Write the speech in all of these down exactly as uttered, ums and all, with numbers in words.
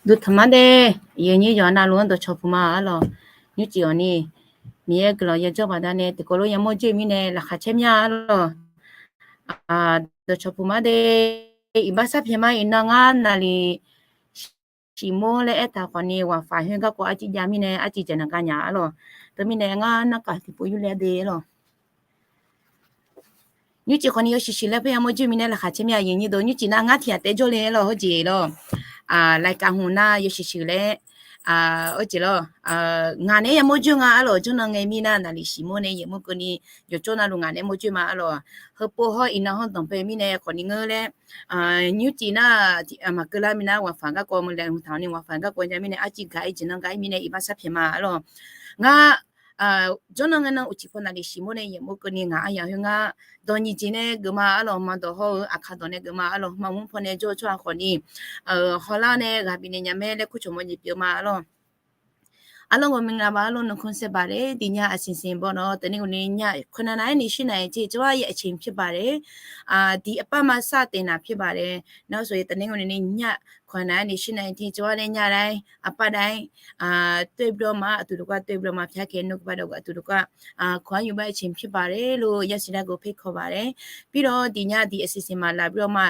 Duqtaq mar de, aqyuif aqnyir yawqha navluf-anr dawqcawq puq ma arlawq. Nymrcif awq ni, Miqyaer guiqlanq yajawr baqdanae tiqkawv lof yamawr joer mirnae laqkhaq caer mya arlawq. Dawqcawq puq mar de, iqbax sar pyaeq ma. Iqnan ngar naqliq siqmor laer aertaq khawfni, waqfaq khoer garkawv arciv jav mirnae arciv dzaq naq gar nya arlawq. Teumirnae ngar narkaf tiqpov yurler de arlawq. Nymrcif khawfni yawshuif shuif laer paer yamawr joer mirnae laqkhaq caer mya. Aqyuif aqnyir deuq, nymrcif nar ngar tiq ghaq taef jawrle arlawq. Hawjeq lawq, laqkhaq hmq nar yawshuif shuif laer, hawjeq lawq, ngaq naeq-aer yamawr joer nga arlawq. Jawrnan ngae mirnae naqliq siqmor nae yaeqmur keuvni, yawqjawr navluf ngaq naeq-aer mawr joer ma arlawq. Heupov hawr iqnan hawr danqbae mirnae khawfni ngeur laer, nymrcif nar maqkeuv lar mirnae waqfaq garkawv meuq laeq hmq taq-awr ni waqfaq garkawv ja mirnae arciv gaq-ir jeq nan gaq-ir mirnae iqbax sar pyaeq ma arlawq. Ngar jawrnan ngae nan uqcif paw naqliq siqmor nae yaeqmur keuvni ngaq aryaq khoer ngar dawq nyiq jeq nae geuf ma arlawq. Maqdawq hawr-eu aqkaq dawq nae geuf ma arlawq. Maqmur paw nae jawr-eu tsawrhaq khawfni hawlar nae ghaq bifnaeq nya mae laer kurcawq mawrjeq pyeuf ma arlawq. Arlawr ghawqmya ngaq ba arlawr nuikhanr saer baq de. Diqnya aqsiq siq baw nawr taqnaeq ghawqni nya khoeqnaq naq-aer ni shir naq-aer jeq jawrgar ya aqceq pyeuf baq de. Diq aqpar ma sar taef naq pyeuf baq de. Nar sawq-ir taqnaeq ghawqni nya khoeqnaq naq-aer ni shir naq-aer jeq jawrgar nae nya laer aqpar dav-aer toer bawr ma, aqtuq dawqgar toer bawr ma, pyar kae nawr gaq ba dawq aqtuq dawqgar kawq-anr yur bar aqceq pyeuf baq de lof yasiq nar ghoe paer kawq baq de. Pirlawr diqnya diq aqsiq siq ma laf bawr ma,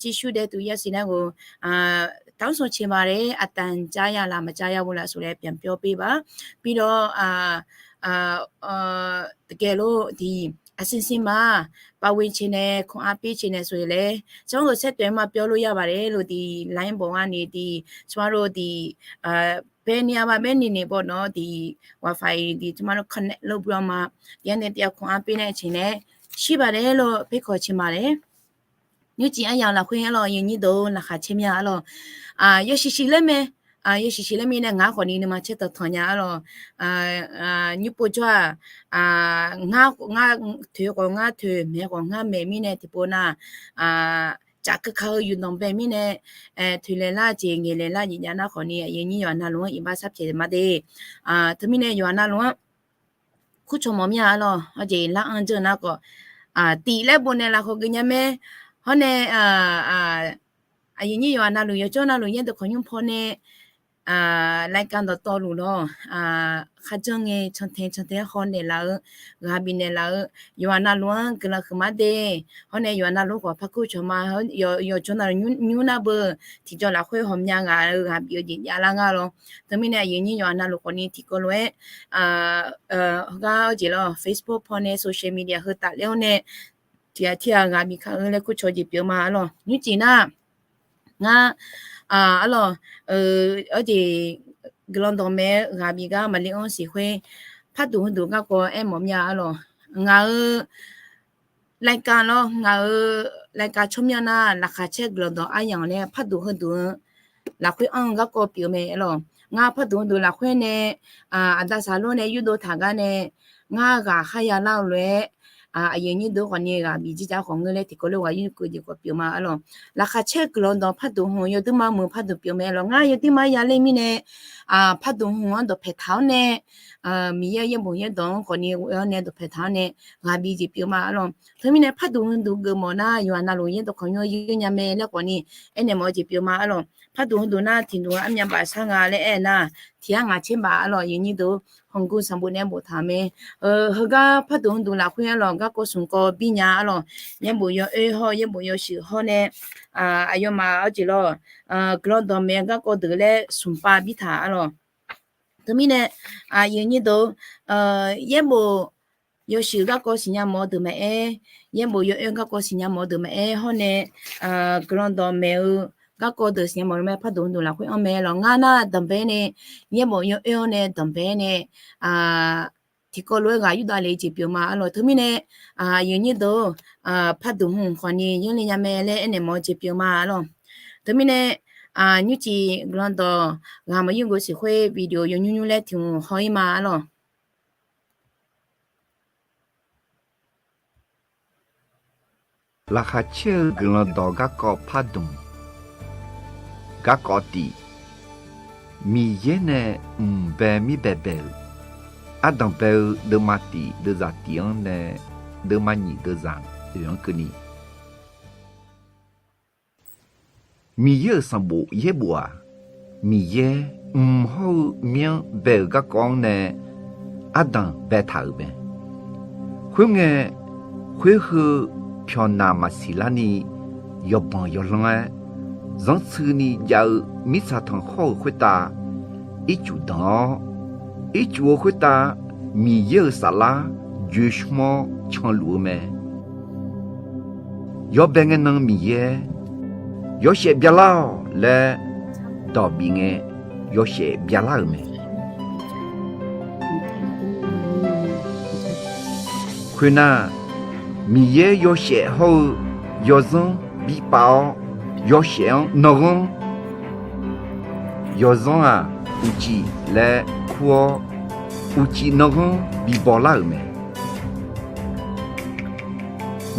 cirsur dae tuq yasiq nar ghoe taq-anr sanq ceq baq de. Aqtaf jav ya laf maqjav ya bo laf sawq laer byanq pyawr pir baq. Pirlawr taqgaeq lof diq aqsiq siq ma, pavwe ceq nae kawq-ar pir ceq nae sawq-ir laer tsawrhaq-euq saertoeq-aer ma pyawr lof ya baq de lof diq laf-aer bawq-ar ni diq tsawrhaq lof diq bae ni-a ba bae ni ni baw nawr diq waqfaq-iq diq tsawrhaq lof connect lof bawr ma, tiqgar nae tiqgar kawq-ar pir nae ceq nae shir baq de lof paer kawq ceq ma laer. Nymrcif aryamq lafkhoer arlawq, aqyuif aqnyir deuq laqkhaq caer mya arlawq. Yawshuif shuif laer mae, yawshuif shuif laer mirnae ngaq khawfni nuima caer tanqtanq nya arlawq. Nymr pov jawr-aq, ngar toeq khawf ngar toeq, maeq khawf ngar maeq mirnae tiqpov nar, caf keuv ka-eu yufdanq bae mirnae, toeq laeq lar jeq ngaeq laeq lar jeq jav nar khawfni aqyuif aqnyir yawqha navluf-anr iqbax sar pyaeq ma de. Teumirnae yawqha navluf-anr kurcawq mawf mya arlawq. Hawjeq lar-anr jawr nar khawf, tif laer bof naeq laf khawf geuf nya mae. Hawr nae aqyuif aqnyir yawqha navluf yawqjawr navluf yaerdeuq khawqnymr paw nae รายการ dawqtawvluf lawr, kharjanr ngae cantae cantae haw naeq laf-eu, ghaq bif naeq laf-eu, yawqha navluf-anr guiqlanq huiq ma de. Hawr nae yawqha navluf khawf par kurcawq ma, yawqjawr navluf nymr nar beu, tiqjawr lafkhoer hawmya ghaq-eu ghaq bif-eu jeq javlar ngar lawr. Teumirnae aqyuif aqnyir yawqha navluf khawfni tiqkawv lof-aer heugar-awr jeq lawr Facebook paw nae social media heu tafler-awr nae tiqghaq tiqghaq ghaq bif kaq-eu laer kurcawq jeq pyeuf ma arlawq. Nymrcif nar ngar arlawq, awr jeq guiqlanq dawqmaeq-eu ghaq bif gar maqle-anr siq khoer, parduq heuduq garkawv aermawf mya arlawq. Ngaq-euq รายการ lawr, ngaq-euq รายการ tsawrmyanr nar laqkhaq caer guiqlanq dawq aryamq laer parduq heuduq-eu lafkhoer anr-eu garkawv pyeuf mae arlawq. Ngar parduq heuduq lafkhoer nae aqda saqlor nae yurdov taq gar nae ngar ghaq kharya lar-eu lof-aer, aqyuif aqnyir deuq khawfni ghaq bif jirjav khawf ngeur laer tiqkawv lof ghaq yurkeuv jeq khawf pyeuf ma arlawq. Laqkhaq caer guiqlanq dawq parduq hmq yawduir mar muiq parduq pyeuf mae arlawq. Ngar yawduir mar ya ler mirnae parduq hmq-anr dawqpaeq taq-awr nae Miqyaer-eu yaerbof yaerdawq-anr khawfni ghoe-awr nae dawqpaeq taq-awr nae ghaq bif jeq pyeuf ma arlawq. Teumirnae parduq heuduq geufmawf nar yawqha navluf yaerdawq khawqnymr-anr yur nya mae laer khawfni aernaeq mawf-eu jeq pyeuf ma arlawq. Parduq heuduq nar tiqduq armyav baf sar nga laer aernar, tiq-ar ngaq caer baf arlawq. Aqyuif aqnyir deuq, hawqgeu sanqbof nae boftaq mae. Heugar parduq heuduq lafkhoer arlawq garkawv smq kawv bir nya arlawq. Yaerbof yawoer hawr yaerbof yawshuif hawr nae aqyawfmaf-awr jeq lawr, guiqlanq dawqmaeq-eu garkawv deuq laer smq pav birtaq arlawq. Teumirnae aqyuif aqnyir deuq, yaerbof yawshuif garkawv siqnya mawf-eu deuq maqaer, yaerbof yawoer garkawv siqnya mawf-eu deuq maqaer hawr nae, guiqlanq dawqmaeq-eu garkawv deuq siqnya mawf-eu mae. Parduq heuduq lafkhoer anr mae lawq. Ngar nar danqbae nae yaerbof yawoer-awr nae danqbae nae, tiqkawv lof-aer ghaq yurdav le jeq pyeuf ma arlawq. Teumirnae, aqyuif nyir deuq-or, parduq hmq khawfni yanr le nya mae laer aernaeq mawf-eu jeq pyeuf ma arlawq. Teumirnae, nymrcif guiqlanq dawq ghaq maqyur ghoe siq khoer video yawnymr nymr laer tiq hmq haw-ir ma arlawq. Laqkhaq caer-eu guiqlanq dawq garkawv pardmq. Garkawv tiq, Miqyaer nae mq bae mirbae bae-euq, ardanq bae-eu deuvma tiq deuvzaq tiq-anr nae deuvma nyiq deuvzaq oeq-anr keuvni. Miqyaer-euq sanqbof yaerbof-aq, Miqyaer mq hawr-eu mir-anr bae-euq garkawv-anr nae ardanq baetaq-euq mae. Khoerngae, khoer heu pyawqnaq maqsiq larni yawbanq yawlanr-aer, zanrtsuini jav-eu mirtsaq tanqkhawr-euq khoertav ircuf danq-awr, ircuf-eu khoertav Miqyaer-euq saflar joeqshmr-awr canluf-eu mae. Yawbae ngae nan Miqyaer, yawshaef byalar-awq laer dawq bif ngae, yawshaef byalar-euq mae. Khoernar, Miqyaer yawshaef hawr-eu yawzanr bipav-awr, yawshaef-anr nanghanr, yawzanr-aq, uqcif laer kur-awr, uqcif nanghanr bibaw lar-euq mae.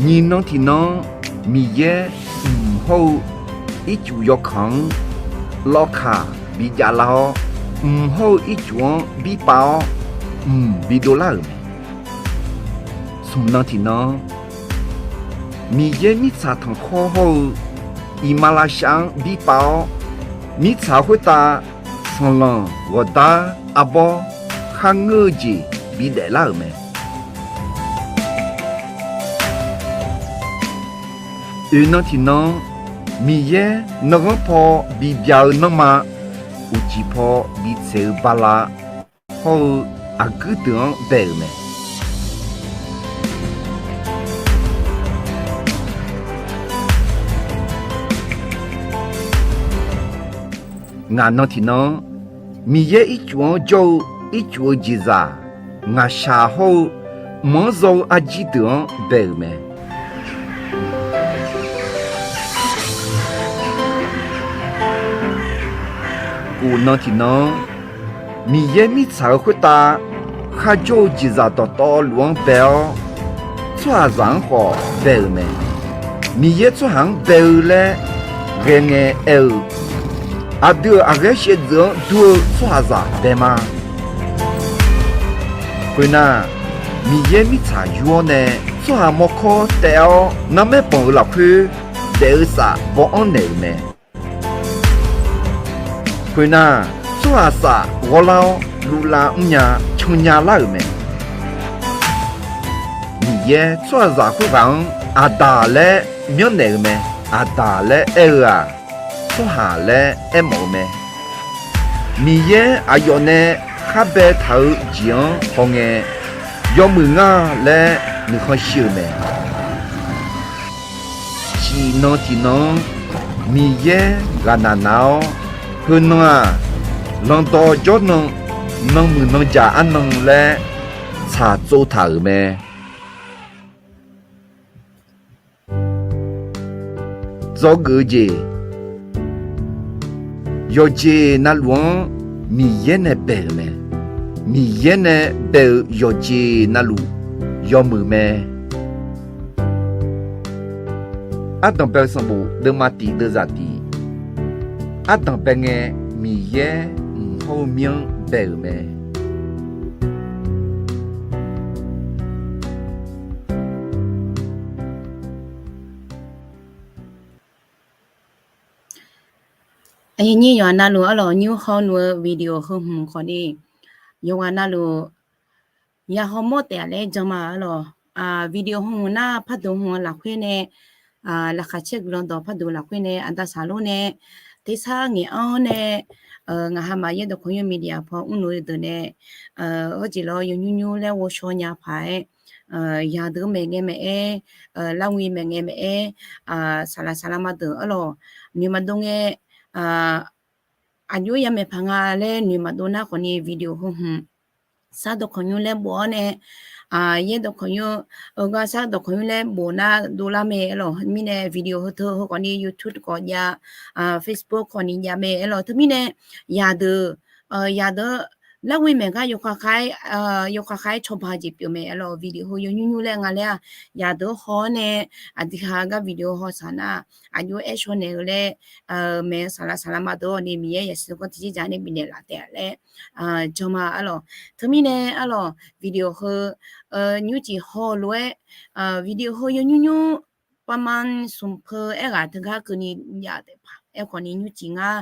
Nyiq nan tiqnan-anr Miqyaer mq hawr-eu ircuf yawkaq-anr lawvkaq bijav lar-awr, mq hawr-eu ircuf-anr birpav-awr, mq bidov lar-euq mae. Smq nan tiqnan-anr Miqyaer mirtsaq tanqkhawr hawr-eu iqmalavshav-anr birpav-awr, mirtsaq khoertav sanqlanq ghawqdar arbawr kharngeur-eu jeq bidaef lar-euq mae. Oeq nan tiqnan-anr Miqyaer nanghanr paw bibya-eu nanrma, uqcif paw bitsaeq-eu bala hawr-eu aqguir deuq-anr bae-euq mae. Ngaq nan tiqnan-anr Miqyaer ircuf-anr jawr-eu ircuf-eu jeqzaq, ngaqshaq hawr-eu mq-anr zaw-eu arjir deuq-anr bae-euq mae. Kof nan tiqnan-anr Miqyaer mirtsaq-euq khoertav kharjawr-eu jeqzaq dawqtawvluf-anr bae-awr, tsawrhaqzaq-anr khawf bae-euq mae. Miqyaer tsawrhaq-anr bae-eu laer ghae ngae aer-eu, aqdui-euq aqghaer shaevdzeuf-anr dur-eu tsawrhaqzaq bae ma. Khoernar, Miqyaer mirtsaq yur-awr nae tsawrhaq mawrkawr taev-awr narmaer banq-euq lafkhoer daef-eu saf baw anr naeq-euq mae. Khoernar, tsawrhaq saf ghawrlar-awr luvlav mrnya cannya lar-euq mae. Miqyaer tsawrhaqzaq khoerghaq-anr Aqdaq laer myanrnaeq-euq mae. Aqdaq laer aer-eu-aq, tsawrhaq laer aermawf-eu mae. Miqyaer aqyawf nae khar baetaq-eu jeq-anr hawngae, yawmuiq ngar laer nuikhanr shir-eu mae. Shif nan tiqnan-anr Miqyaer ghaqnaq naq-awr, heunan-aq, landawv jawrnan, nanmuiq nanjaq arnan laer tsaqtsov taq-euq mae. Dzawgeuf-eu jeq, yawqjeq navluf-anr Miqyaer nae bae-euq mae. Miqyaer nae bae-euq yawqjeq navluf yawmuiq mae. Ardanq bae-eu sanqbof deuvma tiq deuvzaq tiq. Ardanq bae ngae, Miqyaer mq hawr-eu mir-anr bae-euq mae. Aqyuif nyir yawqghaq navluf arlawq, nymr hawr nmr-eu video heu hmq khawfni, yawqghaq navluf ya hawmawr taef-a laer jan ma arlawq. Video heu hmq nar, parduq hmq-eu lafkhoer nae, laqkhaq caer guiqlanq dawq parduq lafkhoer nae, aqda saqlor nae tersar ngaeq-anr nae, ngaq hamaf yaerdawq kawqnymr media paw mrluf-eu deuq nae, hawjeq lawr yawnymr nymr laer ghovshaw nya paq-aer, yadeuq maeqngae maeq-aer, larwi maeqngae maeq-aer, saqlaq saqlaq ma deuq arlawq, noeq maqdov ngae, aqjox yamaeq paq nga laer noeq maqdov nar khawfni video heu hmq sar dawqkawq nymr laer bof-awr nae, yaer dawqkawq nymr, heugar sar dawqkawq nymr laer bof nar dovlar mae aerlawq. Mirnae video heu teu heu khawfni YouTube khawf jav, Facebook khawfni jav mae aerlawq. Teumirnae yaqdeuq, yaqdeuq larghoe maeq gar yawkhav khav-aer, yawkhav khav-aer cawba jeq pyeuf mae aerlawq. Video heu yawnymr nymr laer nga laer-aq, yaqdeuq haw-awr nae aqdui ha gar video haw saq nar, aqjox-aer aer shaw naeq-eu laer, maeq-eu saqlaq saqlaq ma deuq-awq ni Miqyaer yasiq kawv tiqjeq dzaq nae bifnaeq laf taef-a laer jan ma aerlawq. Teumirnae aerlawq, video heu nymrcif haw lof-aer, video heu yawnymr nymr ประมาณ smq peu aerghaq teugar keuvni jav taef paq. Aerkhawfni nymrcif ngar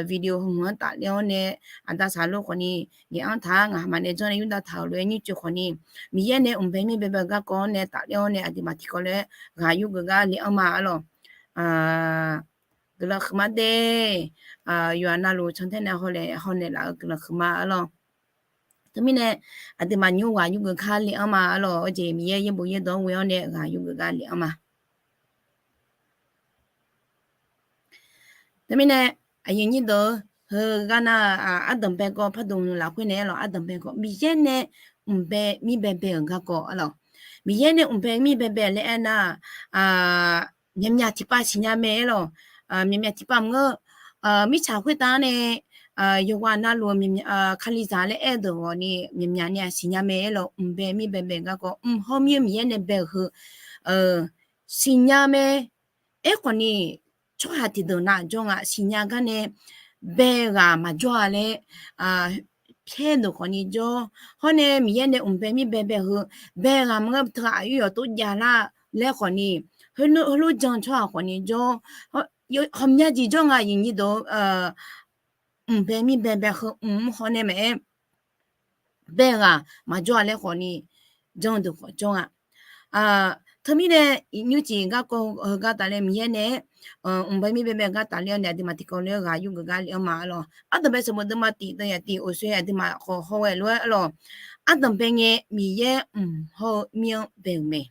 video heu hmq-anr tafler-awr nae, aqda saqlor khawfni ngaeq-anr taq-a, ngaqha maqnaeq janr nae yurdav taq-euq lof-aer nymrcif khawfni, Miqyaer nae mqbae mir baebae-eu garkawv-anr nae tafler-awr nae aqduimaf tiqkawv lof-aer ghaq yurgeuf gar le-anr ma aerlawq. Guiqlanq huiqma de, yawqha navluf cantae nae hawnaeq laf-eu guiqlanq huiqma aerlawq. Teumirnae aqduimaf nymr ghaq yurgeuf gar le-anr ma aerlawq. Aqjeq Miqyaer yaerbof yaerdawq-anr ghoe-awr nae ghaq yurgeuf gar le-anr ma. Teumirnae aqyuif nyir deuq-eu, heugar nar, ardanq bae kawv pardmq lafkhoer nae aerlawq, ardanq bae kawv Miqyaer nae mqbae mir baebae-euq garkawv aerlawq. Miqyaer nae mqbae mir baebae laer aernar, myaqmyaq tiqpav siqnya mae aerlawq. Myaqmyaq tiqpav maqngeur, mirtsaq khoertav-anr nae yawqghaq navluf-eu kalizaq laer aer-eu deuq ghawqni myaqmyaq ni-aq siqnya mae aerlawq. Mqbae mir baebae-euq garkawv mq hawmir-eu Miqyaer nae bae-euq heu siqnya mae. Aerkhawfni tsawrhaq tiqdeuq nav jawr nga, siqnya gar nae bae ghaq maqjawr-a laer pyaer deuq khawfni jawr. Hawr nae Miqyaer nae mqbae mir baebae heu bae ghaq maqngeur teu aqyawf tov jav lar laer khawfni, heulof jan tsawrhaq khawfni jawr. Ghawqmya jeq jawr nga aqyuif nyir deuq-eu, mqbae mir baebae heu mq-anr haw nae maqaer bae ghaq maqjawr-a laer khawfni jan deuq khawf jawr nga. Teumirnae nymrcif garkawv heugar tafler Miqyaer nae mqbae mir baebae-eu gar tafler-awr nae aqduimaf tiqkawv lof-aer ghaq yurgeuf gar le-anr ma aerlawq. Ardanq bae sanqbof deuvma tif deuv yaf tif oqsoe aqduimaf khawf haw ghae lof-aer aerlawq. Ardanq bae ngae Miqyaer mq hawr-eu mir-anr bae-euq mae.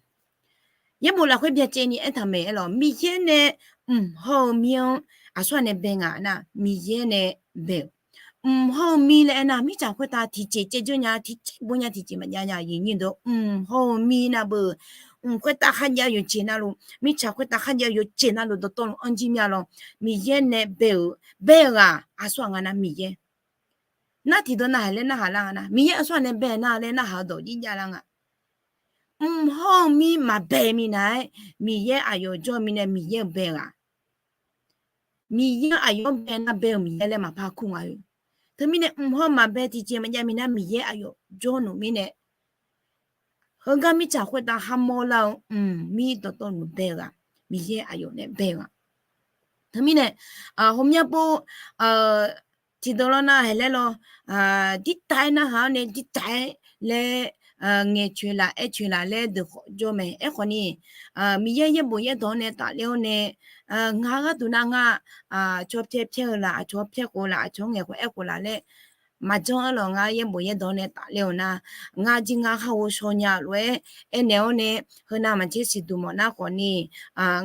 Yaerbof lafkhoer byacaevni aertaq mae aerlawq. Miqyaer nae mq hawr-eu mir-anr aqsur-aq nae bae nga nar, Miqyaer nae bae-euq. Mq hawr-eu mir laer aernar, mirtsaq khoertav tiqjeq caevdzeur nya, tiqjeq bor nya, tiqjeq maqjav nya aqyuif nyir deuq-eu, mq hawr-eu mir navbeu, mq khoertav kharjav-eu yawqjeq navluf, mirtsaq khoertav kharjav-eu yawqjeq navluf dawqtawvluf anr jir mir-a lawr. Miqyaer nae bae-euq, bae-eu ghaq aqsur-aq nga nar Miqyaer. Nar tiqdeuq narhaq laer narhaq lar nga nar, Miqyaer aqsur-aq nae bae nar laer narhaq-eu dawq jir jav lar nga. Mq hawr-eu mir maqbae minav-aer, Miqyaer aqyawf jawr-eu mirnae Miqyaer-euq bae ghaq. Miqyaer aqyawf-anr bae nar bae-euq Miqyaer laer maqpar kur nga-eu. Teumirnae mq hawr maqbae tiqjeq maqjav minav Miqyaer aqyawf jawr nmr mirnae, heugar mirtsaq khoertav kharmawr lar-eu mq mir dawqtawvluf bae-eu ghaq, Miqyaer aqyawf nae bae-eu ghaq. Teumirnae ghawqmya pov tiqdeuq lawr nar haeq laer lawr, dirtav-aer narhaq-awr nae dirtav-aer laer ngaeqcoeq laf aercoeq laf laer deuq khawf jawr mae. Aerkhawfni Miqyaer yaerbof yaerdawq-anr nae tafler-awr nae, ngaq gharduq nar ngar aqcawq pyaer pyaer-eu laf, aqcawq pyaer khof laf, aqcawq ngaeq khof aer khof laf laer maqjanr-anr lawq. Ngar yaerbof yaerdawq-anr nae tafler-eu nar, ngar jir ngar khar ghovshaw nya lof-aer aernaeq-awr nae, heunav maqtser siqduq mawf nar khawfni,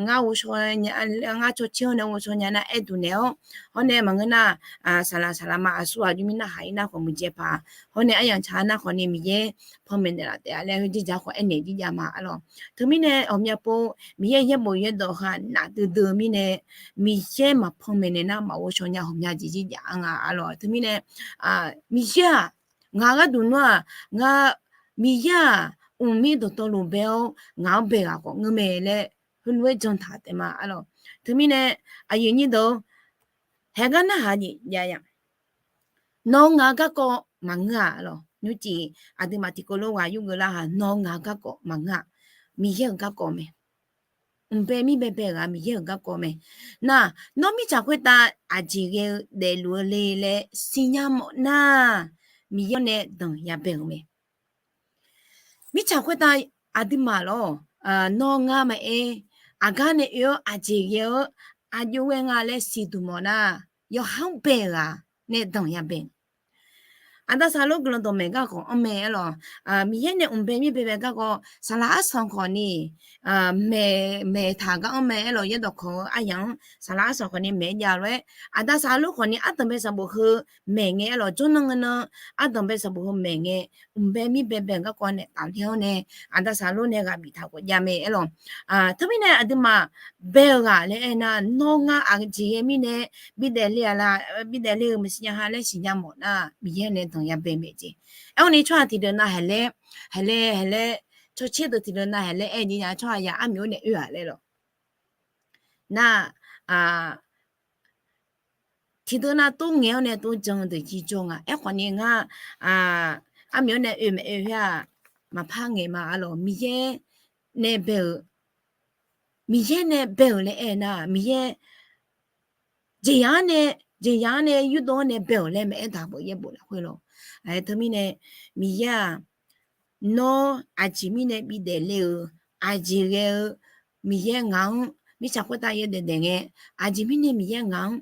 ngar ghovshaw, ngar cawtser-anr nae ghovshaw nya nar aer duq naeq-awr, hawr nae maqngeur nar, saqlaq saqlaq ma aqsur ghaq jawr mir narhaq-ir nar khawf muiqdzae paq, hawr nae aryamq tsaq nar khawfni Miqyaer panmaeq naeqlaf taef-a laer heujeq dzaq khawf aernaeq jir jav ma aer lawq. Teumirnae ghawqmya pov Miqyaer yaerbof yaerdawq heu-aq nafdui dui-eu mirnae, Miqyaer maqpanmaeq naeq nar maqghovshaw nya ghawqmya jeq jir jav-a nga aer lawq. Teumirnae Miqyaer-aq, ngaq gharduq nar-aq, ngar Miqyaer-aq, mqmir dawqtawvluf bae-awr ngaq-anr bae ghaq khawf ngeur mae laer heulof-aer jan taq taef ma aer lawq. Teumirnae aqyuif nyir deuq-or, haeq gar narhaq jeq jav ya. Nawr ngaq-eu garkawv maqngeur-aq lawq. Nymrcif aqduimaf tiqkawv lof ghaq yurgeuf lar haq, nawr ngaq-eu garkawv maqngeur-aq, Miqyaer-euq garkawv mae. Mqbae mir baebae-eu ghaq Miqyaer-euq garkawv mae. Nar, nawr mirtsaq khoertav aqjeq ghae-eu daefluf-eu le laer siqnya mawf nar, Miqyaer-anr nae danq yabae-euq mae. Mirtsaq khoertav aqduimaf lawr, nawr ngar maqaer, aqgar nae oe-awr aqjeq ghae-eu aqjox ghae nga laer siqduq mawf nar, yawqha-anr bae-euq ghaq nae danq yabae. Aqda Saqlor guiqlanq dawqmaeq garkawv anr mae aerlawq. Miqyaer nae mqbae mir baebae garkawv saqlaq arsanq khawfni maeq, maeqtaq gar anr mae aerlawq. Yaerdawq kawq-eu aryamq-anr saqlaq arsanq khawfni maeq-aer jav lof-aer, Aqda Saqlor khawfni ardanqbae sanqbof heu maeq ngae aerlawq. Jawrnan ngeur nan ardanqbae sanqbof heu maeq ngae, mqbae mir baebae-euq garkawv naeq tafler-awr nae, Aqda Saqlor nae ghaq biftaq khawf jav mae aerlawq. Teumirnae aqduimaf bae-eu ghaq laer aernar, nawr ngar aqjeq ghae mirnae bidaef le-aq la, bidaef le-eu maqsiq nya ha laer siqnya mawf nar, Miqyaer nae danqya bae mae jeq. Aerkhawfni tsawrhaq tiqdeuq nav haiq laer, haiq laer, haiq laer, tsawrcaer deuq tiqdeuq nav haiq laer aer-ni nya, tsawrhaq ya armyawf-anr nae oe-aq laer lawq. Nar, tiqdeuq nav tov ngaeq-awr nae tov jan-eu deuq jir jawr nga. Aerkhawfni ngar, armyawf-anr nae oe maeq oe khoer-aq, maqpar ngaeq ma arlawq. Miqyaer nae bae-euq, Miqyaer nae bae-euq laer aernar, Miqyaer jeqzaq-anr nae, jeqzaq-anr nae yurdov-anr nae bae-euq laer maqaer daq beuq yaerbof lafkhoer lawq. Teumirnae Miqyaer-aq, nawr aqjeq mirnae bidaef le-eu, aqjeq ghae-eu Miqyaer ngaq-anr mirtsaq khoertav yawdaef daef ngae, aqjeq mirnae Miqyaer ngaq-anr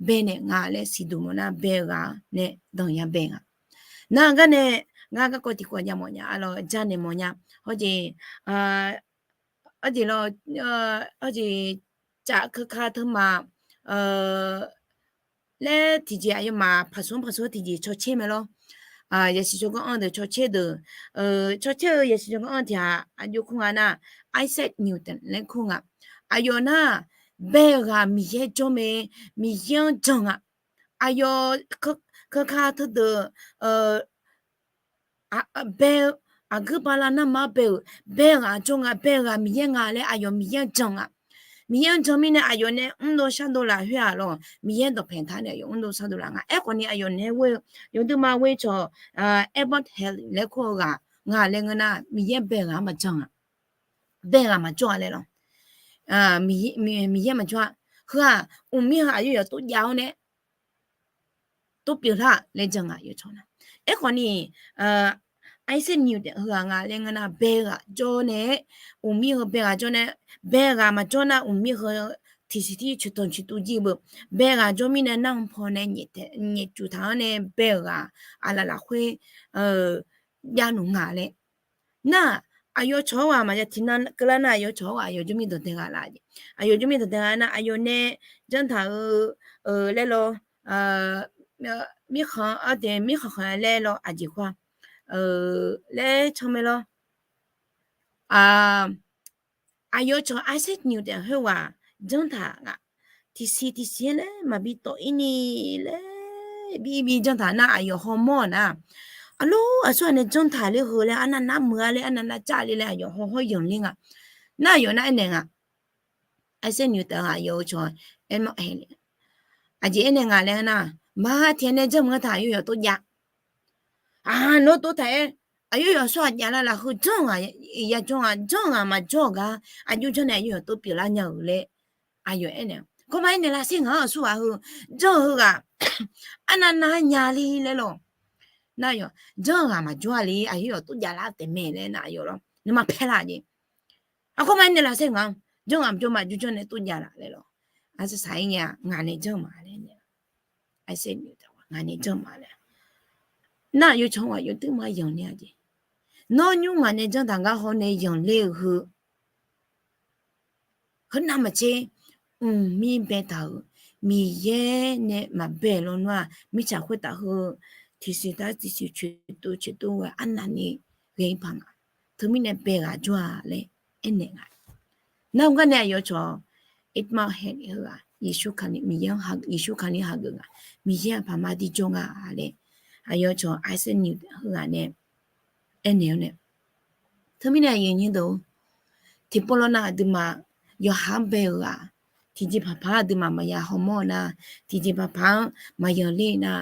baenaeq nga laer siqduq mawf nar, bae-eu ghaq nae danqya bae nga. Nar gar nae, ngar garkawv tiqkawv jav mawfnya arlawq, janaeq mawfnya. Hawjeq, hawjeq lawr, hawjeq caf keuka teumaf laer tiqjeq aqyawfmaf paqsmr paqsmr tiqjeq cawcaer mae lawr. Yasiq tsawrganr anr deuq cawcaer deuq, cawcaer-eu yasiq tsawrganr anr tiq ghaq aqjox kur nga nar, Isaac Newton laer kur nga. Aqyawf nar, bae-eu ghaq Miqyaer jawr mae, Miqyaer-anr jan nga. Aqyawf keuka teudeuq bae-eu, aqgeu bala narma bae-euq, bae-eu ghaq jawr nga, bae-eu ghaq Miqyaer nga laer aqyawf Miqyaer-anr jan nga. Miqyaer-anr jan mirnae aqyawf nae mrdov shardov laf khoer-aq lawq, Miqyaer dawqpaeq taq nae aqyawf mrdov shardov laf nga. Aerkhawfni aqyawf nae ghoe-eu yawduima ghoe cawq, Albert Halley laer kur-eu ghaq nga laer ngeur nar, Miqyaer bae-eu ghaq maqjan-a, bae-eu ghaq maqjawr-a laer lawq. Miqyaer maqjawr-a. Heu-aq, mqmir heu aqyawf yawf tov jav-awr nae tov pyeuflar laer jan nga yawcawq nar. Aerkhawfni, Isaac Newton heughaq nga laer ngeur nar, bae-eu ghaq jawr nae, mqmir heu bae-eu ghaq jawr nae, bae-eu ghaq maqjawr nar mqmir heu tiqsiq tir coeqtanq coeqtuv jir beu, bae-eu ghaq jawr mirnae narhaq paw nae nyaef cuf taq-anr nae bae-euq ghaq aqlaf lafkhoer javluf nga laer. Nar, aqyawf cawq-awr ghaq maqya tiqnan keuvlar nar, aqyawf cawq-awr ghaq aqyawf jawrmir dawqdae ghaq laf jeq. Aqyawf jawrmir dawqdae ghaq nar, aqyawf nae janr taq-eu laer lawr, mirkhanq, mirkhanq khanq laer lawr aqjeq khoer-a laer can mae lawr. Aqyawf cawq Isaac Newton khoerghaq janr taq nga. Tiqsiq tiqsiq laer maqbi tawf ir ni laer bi bi janr taq nar, aqyawf hawmawr-aq nar, aqlof aqsur ghaq nae janr taq ler heu laer arnav nar muiq-a laer arnav nar jar le laer aqyawf hawhawr yanqler nga. Nar aqyawf nar aernaeq nga. Isaac Newton aqyawf-eu cawq aermawf hae le. Aqjeq aernaeq nga laer nar, maqha tiq ghaq nae janr maqnga taq aqyawf yawf tov jav. Aq, nawr tov taq-aer, aqyawf yawf aqsur ghaq javlar lafkhoer janr-eu ghaq ya jawr nga, janr-eu ghaq maqjawr-eu gar aqjox janr nae aqyawf yawf tov pyeuflar nya-euq laer aqyawf aernaeq. Kawrma aernaeq lar sher ngaq-anr aqsur ghaq heu janr-eu heu ghaq arnav nar nya le laer lawq. Nar yawf janr-eu ghaq maqjawr-a le, aqyawf yawf tov javlar taef mae laer nar aqyawf lawr nuima paer lar jeq. Aqkawr ma aernaeq laf sher ngaq-anr janr ghaq maqjawr ma aqjox janr nae tov javlar laer lawq. Arsaq saq-ir ngae-a, ngaq nae janr ma laer nae, Isaac Newton ngaq nae janr ma laer. Nar aqyawf cawq-anr aqyawf duimaf yanqler-a jeq. Nawr nymr ngaq nae janr taq ngar hawr nae yanqler-eu heu heunav maqtser, mqmir baetaq-euq Miqyaer nae maqbae lawnmr-aq, mirtsaq khoertav heu tiqsiq tar tiqsiq coeqtov coeqtov ghae arnavni ghae-ir paq nga. Teumirnae bae ghaq jawr-a laer aernaeq nga. Nar-eu gar nae aqyawf cawq Edmund Halley heughaq Yeqsur Kali, Miqyaer-anr, Yeqsur Kali hageuf nga, Miqyaer aqpaq ma dirjawr nga laer aqyawf cawq Isaac Newton heughaq nae aernaeq-awr nae, teumirnae aqyuif aqnyir deuq-or, tiqpov lawr nar aqduimaf yawqha-anr bae-euq ghaq, tiqjeq paqpaq-anr aqduimaf maqya hawmawr-eu nar, tiqjeq paqpaq-anr maqyanqler nar,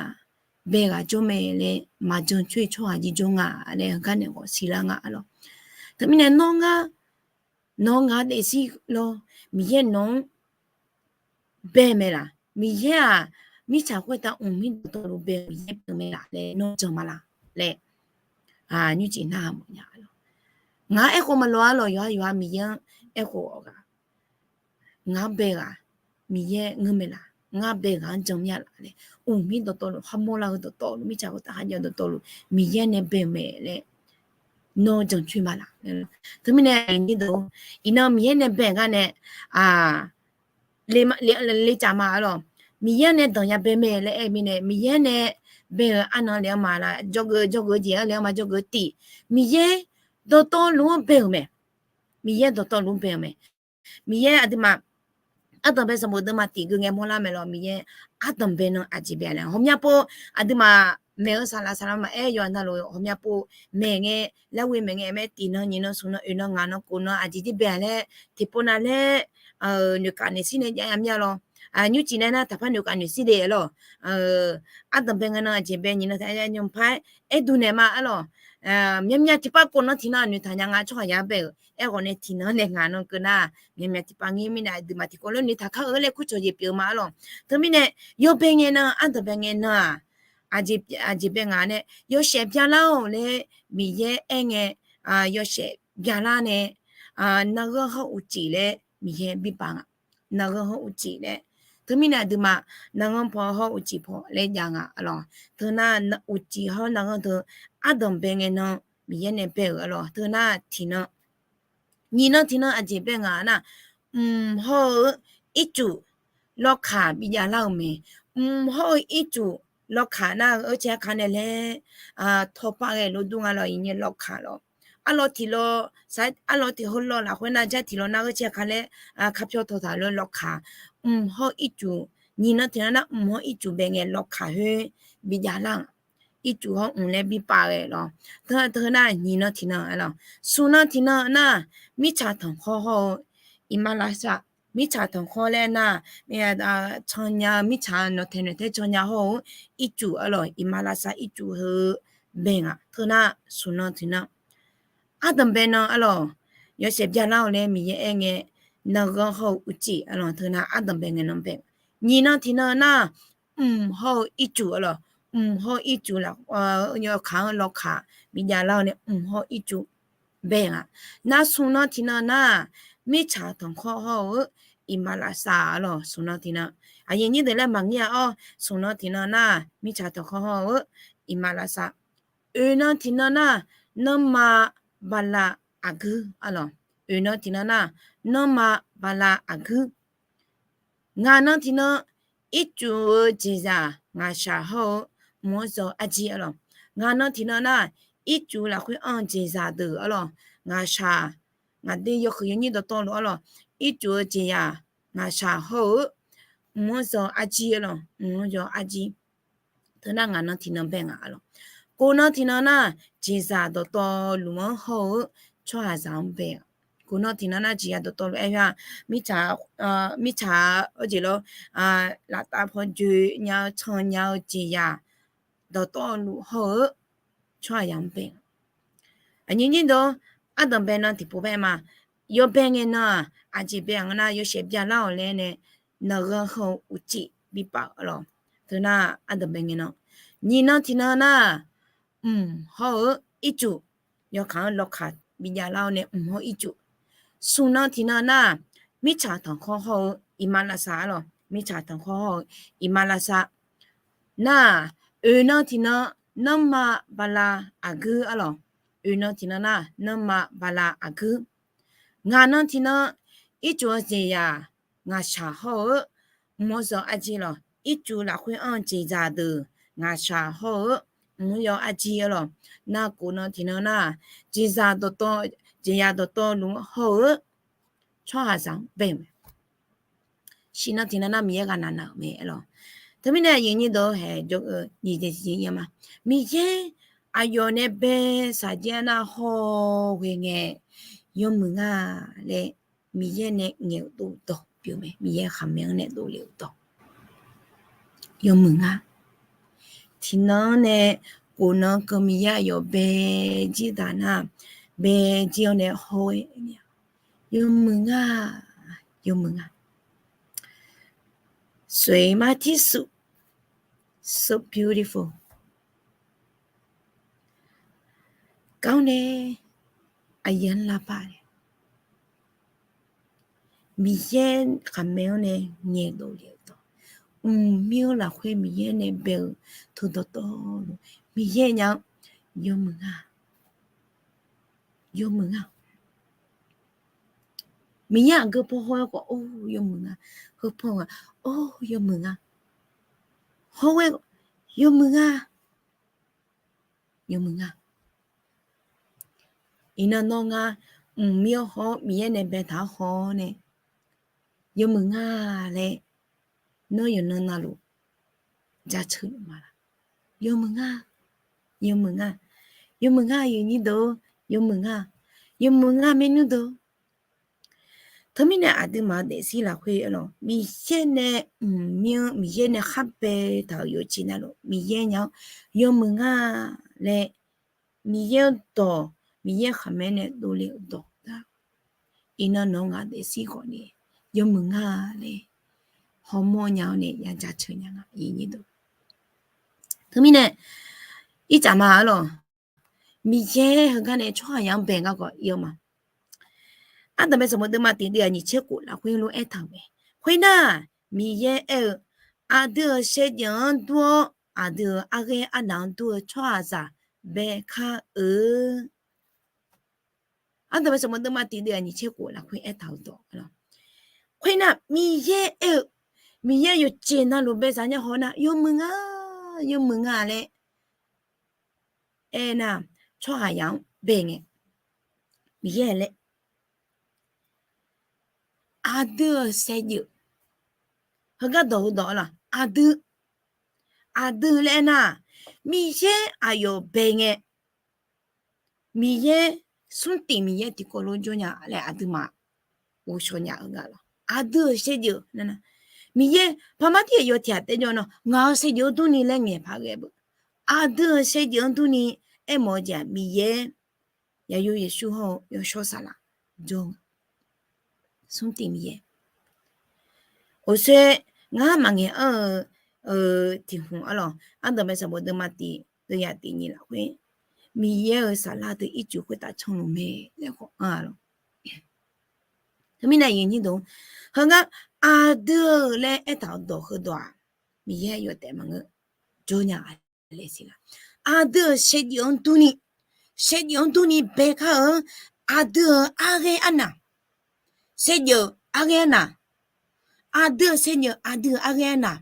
bae ghaq jawr mae laer maqjan coer-eu tsawrhaq jirjawr nga laer heugar nae ghawq siqlar nga lawq. Teumirnae nawr ngar, nawq-eu ngaq daefzir lawr, Miqyaer nawq-anr bae mae laf? Miqyaer-aq, mirtsaq khoertav mqmir dawqtawvluf bae-eu Miqyaer pyeuf mae laf laer nawr jan ma laf laer, nymrcif narhaq mawfnya lawq. Ngaq-anr aerkhof maqloq-a lawq, yawqha yawqha Miqyaer-anr aerkhof-awq ghaq. Ngaq-anr bae ghaq Miqyaer ngeur mae laf? ngar bae-eu ghaq-anr jan mir-a laf laer, uqmir dawqtawvluf, hawmawr lar-eu dawqtawvluf, mirtsaq khoertav kharjav-eu dawqtawvluf Miqyaer nae bae-eu mae laer nawr jancoer ma laf. Teumirnae aqnyir deuq, iqnan Miqyaer nae bae-eu gar nae, a, le, le, lecaf ma arlawq. Miqyaer nae danqya bae mae laer aer-eu mirnae, Miqyaer nae bae-euq arnan le-anr ma laf, jawrgeuf jawrgeuf-eu jeq-anr le-anr ma jawrgeuf-eu tif, Miqyaer dawqtawvluf-anr bae-euq mae. Miqyaer dawqtawvluf-anr bae-euq mae. Miqyaer aqduimaf ardanqbae sanqbof deuvma tif geu ngae mawrlar mae lawq. Miqyaer ardanqbae nan aqjeq bae laer ghawqmya pov aqduimaf maeq-eu saqlaq saqlaq maqaer, yawqha navluf ghawqmya pov maeq ngae, larghoe maeq ngae mae, tiq nan nyiq nan smq nan oeq nan ngaq nan kof nan aqjeq jir bae laer tiqpov nav laer noeqkaf noeqshir nae jav-a mir-a lawq. Nymrcif nae nar taqpar noeqkaf noeqshir de lawq. Ardanqbae ngae nan aqjeq bae nyiq nan taq nymr par-aer aer duq naeq ma arlawq. Myavmyav tiqpav kof nan tiq nan noeqtaq nya nga tsawrhaq yar bae-euq aerghawq nae tiq nan nae ngaq nan keuv nar, myavmyav tiqpav ngir mirnae aqduimaf tiqkawv lof noeqtaq kar-eu laer kurcawq jeq pyeuf-eu ma arlawq. Teumirnae yawbae ngae nan ardanqbae ngae nan-aq, aqjeq bae ngaq nae yawshaef byalar-awq laer Miqyaer aerngae, yawshaef byalar nae, narghanr hawr uqcif laer Miqyaer bi paf nga. Narghanr hawr uqcif laer. Teumirnae aqduimaf narghanr paw hawr uqcif paw laer jav nga arlawq. Teunar uqcif hawr narghanr teu ardanqbae ngae nan Miqyaer nae bae-euq arlawq. Teunar tiq nan, nyiq nan tiq nan aqjeq bae ngaq nar, mq hawr-eu ircuf lawkaq bi javlar-euq mae. Mq hawr-eu ircuf lawkaq nar-eu caer ka nae laer tawpav ghae lof dur nga lawq, iqnyae lawkaq lawq. Arlawq tiq lawq, arlawq tiq heu lawq lafkhoer nar jar tiq lawq nar-eu caer ka laer kapyawr tawtaq lof lawkaq. Mq hawr ircuf, nyiq nan tiq nan nar mq hawr ircuf bae ngae lawkaq khoer bi javlar-aq, ircuf hawr mq laer bi paf ghae lawq. Teu teu nar nyiq nan tiq nan lawq. Smq nan tiq nan nar, mirtsaq tanqkhawr hawr-eu iqmalavshav, mirtsaq tanqkhawr laer nar, can nya-eu mirtsaq nawqtaeq nawqtaeq can nya hawr-eu ircuf arlawq, iqmalavshav ircuf heu bae ngaq. Teu nar smq nan tiq nan, ardanqbae nan arlawq, yawshaef byalar-awq laer Miqyaer aerngae, narghanr hawr-eu uqcif arlawq. Teu nar ardanqbae ngae nan bae. Nyiq nan tiq nan nar, mq hawr-eu ircuf arlawq, mq hawr ircuf laf, yawkaq-anr lawkaq bi javlar-awr nae mq hawr ircuf bae ngaq. Nar smq nan tiq nan nar, mirtsaq tanqkhawr hawr-eu iqmalavshav arlawq, smq nan tiq nan. Aqyuif aqnyir deuq laer maqngeur-a awr, smq nan tiq nan nar, mirtsaq tanqkhawr hawr-eu iqmalavshav. Oeq nan tiq nan nar, nanrma bala aqguir arlawq. Oeq nan tiq nan nar, nanrma bala aqguir. Ngaq nan tiq nan, ircuf-eu jeqzaq ngaqshaq hawr-eu mq-anr zaw arjir arlawq. Ngaq nan tiq nan nar, ircuf lafkhoer anr-eu jeqzaq deuq arlawq, ngaqshaq, ngaq de yawhuiq yawnyir dawqtawvluf arlawq, ircuf-eu jeqzaq ngaqshaq hawr-eu mq-anr zaw arjir arlawq, mq-anr zaw arjir. Teu nar ngaq nan tiq nan bae ngaq arlawq. Kof nan tiq nan nar, jeqzaq dawqtawvluf-anr hawr-eu tsawrhaqzaq-anr bae-a. Kof nan tiq nan nar jeqzaq dawqtawvluf aer-a, mirtsaq, mirtsaq-a jeq lawr, laftav paw joe nya-eu can nya-eu jeqzaq dawqtawvluf hawr-eu tsawrhaqzaq-anr bae. Aqnyir nyir dawq, ardanqbae nan tiqpov bae ma. Yawbae ngae nan-aq, aqjeq bae-aq nga nar, yawshaef byalar-awq laer nae, narghanr hawr-eu uqcif bi paf-eu arlawq. Teu nar ardanqbae ngae nan. Nyiq nan tiq nan nar, mq hawr-eu ircuf, yawkaq-anr lawkaq bi javlar-awr nae mq hawr ircuf. Smq nan tiq nan nar, mirtsaq tanqkhawr hawr-eu iqmalavshav arlawq, mirtsaq tanqkhawr hawr-eu iqmalavshav. Nar, oeq nan tiq nan, nanrma bala aqguir arlawq. Oeq nan tiq nan nar, nanrma bala aqguir. Ngaq nan tiq nan, ircuf-eu jeqzaq ngaqshaq hawr-eu mq-anr zaw arjir lawq. Ircuf lafkhoer anr-eu jeqzaq deuq ngaqshaq hawr-eu mq-anr yaw arjir arlawq. Nar kof nan tiq nan nar, jeqzaq dawqtawv, jeqzaq dawqtawvluf hawr-eu tsawrhaqzaq-anr bae-eu mae. Shif nan tiq nan nar Miqyaer ghaq naq naq-euq mae arlawq. Teumirnae aqyuif aqnyir deuq haeq jawr-eu nyiq jeq jeq ya ma. Miqyaer aqyawf nae bae saqjaer nar hawr ghae ngae, yawmuiq nga laer Miqyaer nae ngaeq-eu dov dawq pyeuf mae. Miqyaer khaqmae-anr nae dovle-eu dawq yawmuiq nga. Tiqnan-anr nae kof nan keuv Miqyaer aqyawf bae jir taq nar, bae jir-awr nae hawr-eu yawmuiq nga, yawmuiq nga. 水吗？ So beautiful. Gar-awr nae aqyuif-anr lavpaq nae Miqyaer khaqmae-anr nae ngaeqdov le-eu dawq. mqmir-anr lafkhoer Miqyaer nae bae-euq teu dawqtawvluf Miqyaer nya-anr yawmuiq nga. Yawmuiq nga. Miqyaer aqgeu paw haw-aer khawf or yawmuiq nga. Heu paw nga or yawmuiq nga. Haw-aer yawmuiq nga. Yawmuiq nga. Iqnan nawr ngar mqmir-anr haw-awr Miqyaer nae baetaq-anr haw-awr nae yawmuiq nga laer nawr yawqnan navluf jaceuq ma laq? Yawmuiq nga. Yawmuiq nga. Yawmuiq nga, aqyuif aqnyir deuq. Yawmuiq nga. Yawmuiq nga, maernmr deuq. Teumirnae aqduimaf-euq daefzir lafkhoer arlawq, Miqyaer nae mqmir-anr Miqyaer nae khar baetaq-euq yawqjeq navluf Miqyaer nya-anr yawmuiq nga laer, Miqyaer-anr dawq, Miqyaer khaqmae nae dovle-euq dawq nar, iqnan nawq-eu ngaq daefzir khawf ni yawmuiq nga laer hawmawr nya-awr nae ya jaceuq nya nga. Teumirnae ircaf ma arlawq, Miqyaer heugar nae tsawrhaqzaq-anr bae ngar khawf ir-eu ma. Ardanqbae sanqbof deuvma tiq deuv-aq nyiq tser khof lafkhoer lof aertaq-euq mae. Khoernar, Miqyaer aer-eu, aqdui-euq shaevdzeuf-anr dur-awr aqdui-euq arghaer arnaq-anr dur-eu tsawrhaqzaq bae kar-eu. Ardanqbae sanqbof deuvma tiq deuv-aq nyiq tser khof lafkhoer aertaq-euq dawq. Khoernar, Miqyaer aer-eu, Miqyaer yawqjeq navluf bae zaq nya haw nar yawmuiq nga, yawmuiq nga laer aernar, tsawrhaqzaq-anr bae ngae, Miqyaer laer aqdui-euq shaevdzeuf, heugar dawq-eu dawq laq, aqdui, aqdui laer aernar, Miqyaer aqyawf bae ngae, Miqyaer, smrtif Miqyaer tiqkawv lof jawr nya laer aqduimaf ghovshaw nya-eu nga lawq. Aqdui-euq shaevdzeuf, Miqyaer paqmar tiq aqyawf tiq ghaq tae jawr nar, ngaq-euq shaevdzeuf-anr durni laer ngaeq paq ghae beu. Aqdui-euq shaevdzeuf-anr durni aermawf-eu jeq-aq, Miqyaer, Yaqyo Yeqsur hawr-eu Yawshawr Saflar jawr-eu smrtif Miqyaer. Oqsoer ngar maqngaeq anr-eu tiq hmq arlawq, ardanqbae sanqbof deuvma tiq deuv-aq tiq nyiq lafkhoer, Miqyaer-euq saflar deuq ircuf khoertav canluf mae laer khawf anr-a lawq. Teumirnae aqyuif aqnyir deuq, heugar aqdui-eu laer aertaq-euq dawq heudawq-aq, Miqyaer yawtaef maqngeur, jawr nya-a laer siq laq. Aqdui-euq shaevdzeuf-anr durni, shaevdzeuf-anr durni bae kar-eu, aqdui-euq arghaer arnaq, shaevdzeuf arghaer arnaq, aqdui-euq shaevdzeuf aqdui-euq arghaer arnaq,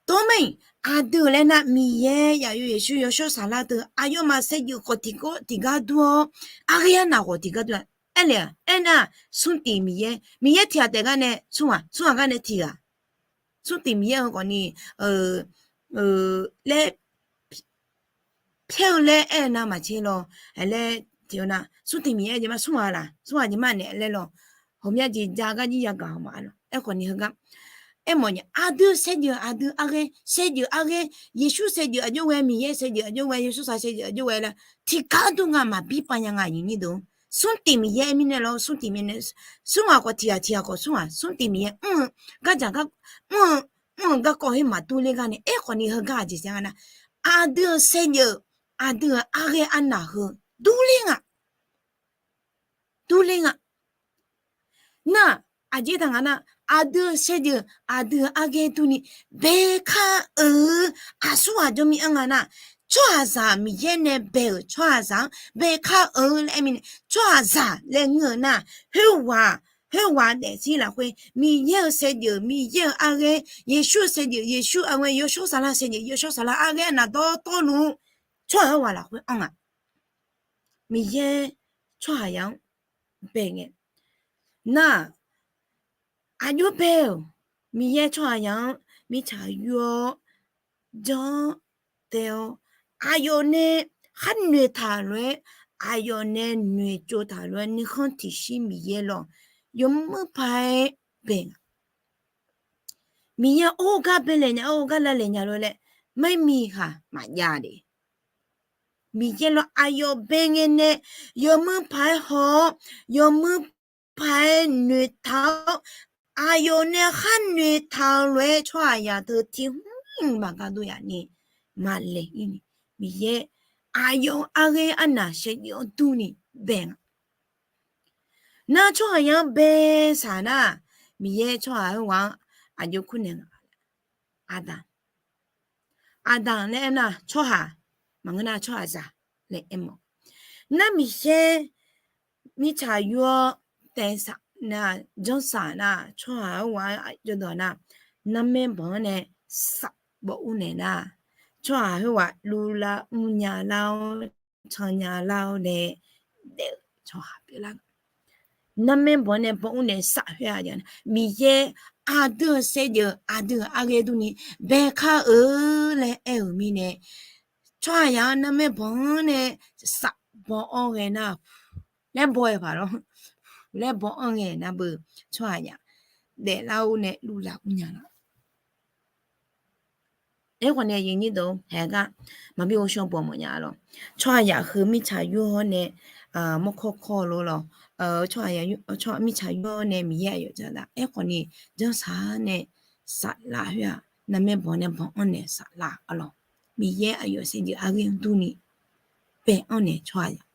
tawr mae, aqdui-euq laer nar Miqyaer Yaqyo Yeqsur Yawshawr Saflar deuq aqyawfmaf shaevdzeuf khawf tiqgar dur-awr, arghaer arnaq khawf tiqgar dur-a. Aerle-aq aernar, smrtif Miqyaer, Miqyaer tiq ghaq taef gar nae smr ghaq, smr ghaq gar nae tiq ghaq. Smrtif Miqyaer heu khawf ni laer pyaer-eu laer aer-eu nar maqtser lawr, laer tiq-eu nar smrtif Miqyaer jeq ma smr ghaq laq, smr ghaq jeq ma naeq laer lawr, ghawqmya jeq ja gar jir yagaq-eu ma lawr. Aerkhawf ni heugar aermawf nya, aqdui shaevdzeuf aqdui arghaer, shaevdzeuf arghaer, Yeqsur shaevdzeuf aqjox ghae, Miqyaer shaevdzeuf aqjox ghae, Yawshawr Saflar shaevdzeuf aqjox ghae laer tiqgar dur nga maqbir pav nya nga aqyuif aqnyir deuq. Smrtif Miqyaer mirnae lawr, smrtif Miqyaer nae, smr ghaq khawf tiq ghaq, tiq ghaq khawf smr ghaq, smrtif Miqyaer mr-eu gardzaq gar, mr-eu, mr-eu garkawv khoer maqdur ler gar nae, aerkhawf ni heugar aqjeq saer nga nar, aqdui-euq shaevdzeuf, aqdui-euq arghaer arnaq heu durler nga. Durler nga. Nar, aqjeq taq nga nar, aqdui-euq shaevdzeuf aqdui-euq arghaer durni bae kar-eu, aqsur ghaq jawr mir-anr nga nar, tsawrhaqzaq Miqyaer nae bae-euq tsawrhaqzaq-anr bae kar-eu laer aer mirnae, tsawrhaqzaq laer ngeur-eu nar, khoerghaq, khoerghaq daefzir lafkhoer Miqyaer-euq shaevdzeuf, Miqyaer-euq arghaer, Yeqsur-euq shaevdzeuf, Yeqsur arghaer, Yawshawr Saflar shaevdzeuf, Yawshawr Saflar arghaer arnaq dawqtawvluf, tsawrhaq-euq ghaq lafkhoer anr nga. Miqyaer tsawrhaqzaq-anr bae ngae, nar, aqjox bae-euq Miqyaer tsawrhaqzaq-anr mirtsaq yur-awr, jan-awr, taev-awr, aqyawf nae khar noeqtaq lof-aer, aqyawf nae noeqtsov taq lof-aer nuikhanr tiqshir Miqyaer lawr, yawmuiq paq-aer bae nga. Miqyaer or gar bae laeq nya, or gar lav laeq nya lof laer, maermi ghaq maqjav de. Miqyaer lawr aqyawf bae ngae nae, yawmuiq paq-aer haw-awr, yawmuiq paq-aer noeqtaq-awr, aqyawf nae khar noeqtaq-eu lof-aer tsawrhaqzaq teu tiq hmq maqgar dur yaf ni, maqlaeq ir ni, Miqyaer aqyawf-eu arghaer arnaq shaevdzeuf-anr durni bae nga. Nar tsawrhaqzaq-anr bae saq nar, Miqyaer tsawrhaq-eu ghaq-anr aqjox kurnaeq nga. Aqdaq. Aqdaq laer aernar tsawrhaq, maqngeur nar tsawrhaqzaq laer aermawf. Nar Miqyaer mirtsaq yur-awr taev saf nar, janrsaq nar, tsawrhaq-euq ghaq jawrdawq nar, narmaer banq-anr nae saf bawv ur naeq nar, tsawrhaq khoerghaq luvlar mrnya lar-awr, cannya lar-awr nae daef-eu tsawrhaq pyeuflar. Narmaer banq-anr nae bawv ur naeq saf khoer-aq, Miqyaer aqdui-euq saevdzeuf aqdui-euq arghaer durni baekar-eu laer aer-euq mirnae, tsawrhaqzaq-anr narmaer banq-anr nae saf bawv-awr ghae nar, laer baw-aer paq lawr, laer baw-anr ghae nar beu, tsawrhaqzaq daeflar-awr nae luvlar mrnya lar. Aerkhawf nae aqyuif nyir deuq-or, haeq gar maqbi ghovshaw bawq mawfnya lawr. Tsawrhaqzaq heu mirtsaq yur-awr nae mawrkawr kawr lof lawr, tsawrhaq mirtsaq yur-awr nae Miqyaer aqyawf dzaqdaq. Aerkhawf ni janrsaq-anr nae saflar khoer-aq, narmaer banq nae banq-anr nae saflar-a lawr. Miqyaer aqyawf saevdzeuf arghaer-anr durni bae-anr nae tsawrhaqzaq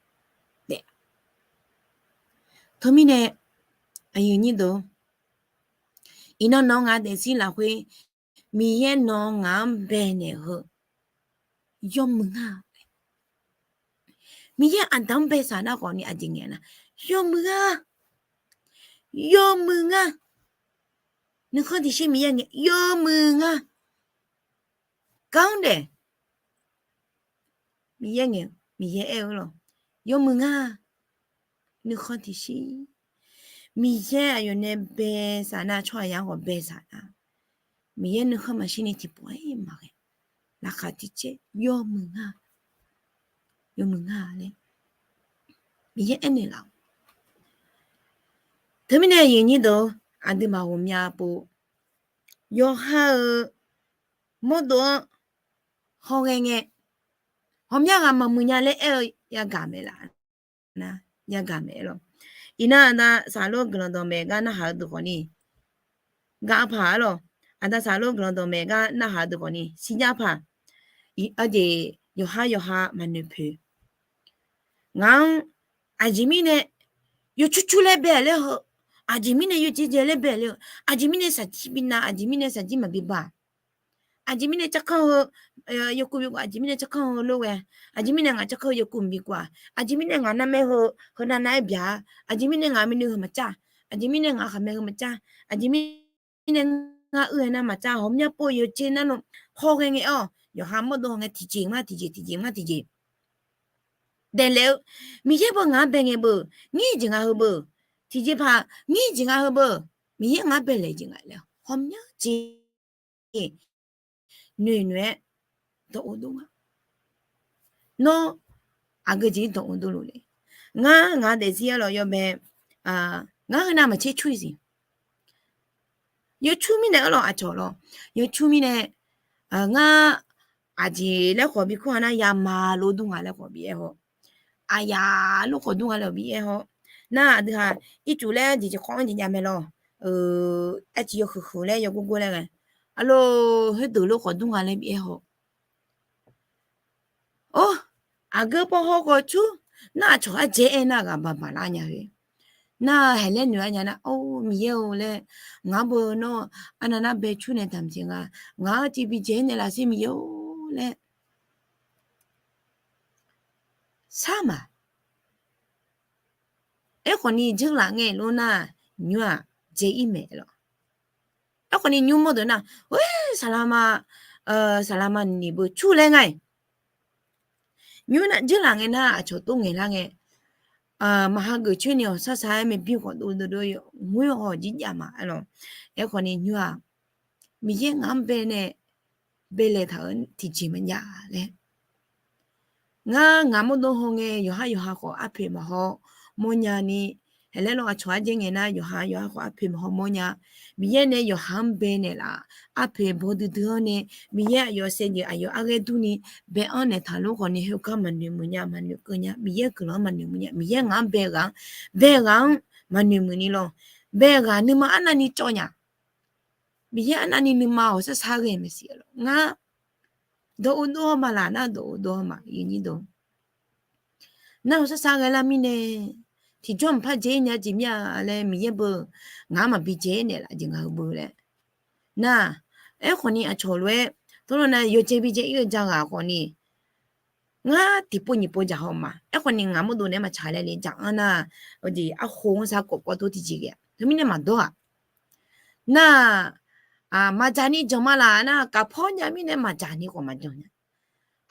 daef. Teumirnae aqyuif nyir deuq-or, iqnan nawq-eu ngaq daefzir lafkhoer Miqyaer nawq-eu ngaq-anr baenaeq heu yawmuiq nga. Miqyaer aqdaq-anr bae saf nar khawf ni aqjeq ngaeq nar, yawmuiq nga, yawmuiq nga. Nuikhanr tiqshir Miqyaer ngae yawmuiq nga. Gar-anr daef Miqyaer ngae, Miqyaer aer-eu lawr, yawmuiq nga. Nuikhanr tiqshir Miqyaer aqyawf nae bae saf nar, tsawrhaqzaq-anr khawf bae saf nar, Miqyaer nuikhanr maqshir ni tiqpawf-aer maqghae. Laqkhaq tiqcaer yawmuiq nga, yawmuiq nga laer Miqyaer aernaeq laf-awq. Teumirnae aqyuif nyir deuq-or, aqduimaf ghawqmya pov, yawqha-eu mawrdov-anr hawghae ngae, ghawqmya ghaq maqmuiq nya laer aer-eu yagaq mae laf. Yagaq mae lawr. Iqnan aqda saflor guiqlanq dawqmaeq gar narhaq-eu deuq khawf ni, gaq-eu paq-a lawr. Aqda saflor guiqlanq dawqmaeq gar narhaq-eu deuq khawf ni siqnya paq. Aqjeq yawqha yawqha maqnoeq poeq. Ngaq-anr aqjeq mirnae yawcur cur laer bae laer heu, aqjeq mirnae yawdzae dzae laer bae laer heu, aqjeq mirnae saqjir bi nav, aqjeq mirnae saqjir maqbi ba, aqjeq mirnae tsarkanr heu, yawkuv bi, aqjeq mirnae tsarkanr heu lof ghae, aqjeq mirnae ngaq tsarkanr heu yawkuv maqbi kuv-aq, aqjeq mirnae ngaq narmaer heu, heu navnav-aer byaq-a, aqjeq mirnae ngaq myavnuiv heu maqcav, aqjeq mirnae ngaq khaqmae heu maqcav, aqjeq mirnae ngar uir-aer nar maqcav, ghawqmya pov yawdzae nar nawr hawghae ngae-awr, yawqha mawrdov hawghae tiqjeq ngar tiqjeq, tiqjeq ngar tiqjeq daeflaef-eu, Miqyaer beu ngaq-anr bae ngae beu, ngir jeq ngaq heu beu, tiqjeqpaq ngir jeq ngaq heu beu, Miqyaer ngaq-anr bae laeq jeq ngaq laer ghawqmya jeq noeq noeq-aer dawq ur dov nga. Nawr aqgeu jeq-ir dawq ur dov luf le. Ngar ngaq daefzir-aer lawq yawbae, ngar heunav maqtser cur-ir siq. Yawcur mirnae-aer lawq aqcawq lawq, yawcur mirnae, ngar aqjeq laer khawf bi kur-a nar yamaqlof dur nga laer khawf bi aer haw, aqyaq lof khawf dur nga laer bi aer haw. Nar aqdui-aq ircuf laer jeq jeq khawf-anr jeq jav mae lawq. Aer tiq yawhuiq huiq laer yawgor gor laer ghae, aqloq khoerdeuq lof khawf dur nga laer bi aer haw. Or, aqgeu paw haw khawf cur, nar aqcawq ardzaeq-aer nar ghaq baq baq lar nya-eu. Nar haeqlaer noeq-aer nya nar, or, Miqyaer-or laer, ngaq-anr beu nawr arnav nar bae cur nae damq jeq nga, ngaq-anr tiq bi dzaeq-aer naeqlaf sher Miqyaer-or laer sar ma. Aerkhawf ni jeurlaf ngae lof nar, nymr-aq dzae-ir mae lawq. Aerkhawf ni nymr mawrdeuq nar, oer, saqlaqma, saqlaqma ni beu cur laer nga-iq. Nymr nar jeurlaf ngae nar aqcawq tov ngaeqlar ngae, maqhageuf coer ni awq sar sar-aer maerbymr khawf dov dov dov-ir, ngoer hawq jir jav ma-aer lawq. Aerkhawf ni nymr-aq, Miqyaer ngaq-anr bae nae bae laeq taq-euq tiqjeq maqjav laer. Ngar ngaq mawrdov haw ngae yawqha yawqha khawf arpoeq maqhaw mawrnya ni, haeqlaer lawq aqcawq ardzaeq ngae nar yawqha yawqha khawf arpoeq maqhaw mawrnya. Miqyaer nae yawqha-anr bae naeqlaf, arpoeq baw duidui-anr nae, Miqyaer aqyawf saevdzeuf aqyawf arghaer durni bae-anr naeqtaq lof khawf ni heugar maqnoeq muiq nya, maqnoeq keuv nya, Miqyaer guiqlanq-anr maqnoeq muiq nya, Miqyaer ngaq-anr bae ghaq-anr, bae ghaq-anr maqnoeq muiq ni lawq. Bae ghaq nuima arnavni cawv nya. Miqyaer arnavni nuima awq sar sar ghae maeqsiq lawq. Ngar dawq ur dov haw ma laq nar dawq ur dov haw ma, aqyuif nyir deuq. Nar awq sar sar ghae lar mirnae, tiqjawr maqpar dzae-ir nya jeq mir-a laer Miqyaer beu, ngaq-anr maqbi dzae-ir naeqlaf jeq ngaq heu beu laer. Nar, Aerkhawf ni aqcawq lof-aer tawrlawr nar yawdzae bijae ir-eu ja ghaq khawf ni, ngar tiqpov nyiq pov dzaq haw ma. Aerkhawf ni ngaq mawrdov naeq-aer maqtsaq laer le dzaq-anr nar, aqjeq arkhof-anr sar kawf kawv tov tiqjeq ghae-a. Teumirnae maqdawr-aq. Nar, maqdzaq ni janq ma laf nar, kaqpawr nya mirnae maqdzaq ni khawf maqjanq nya.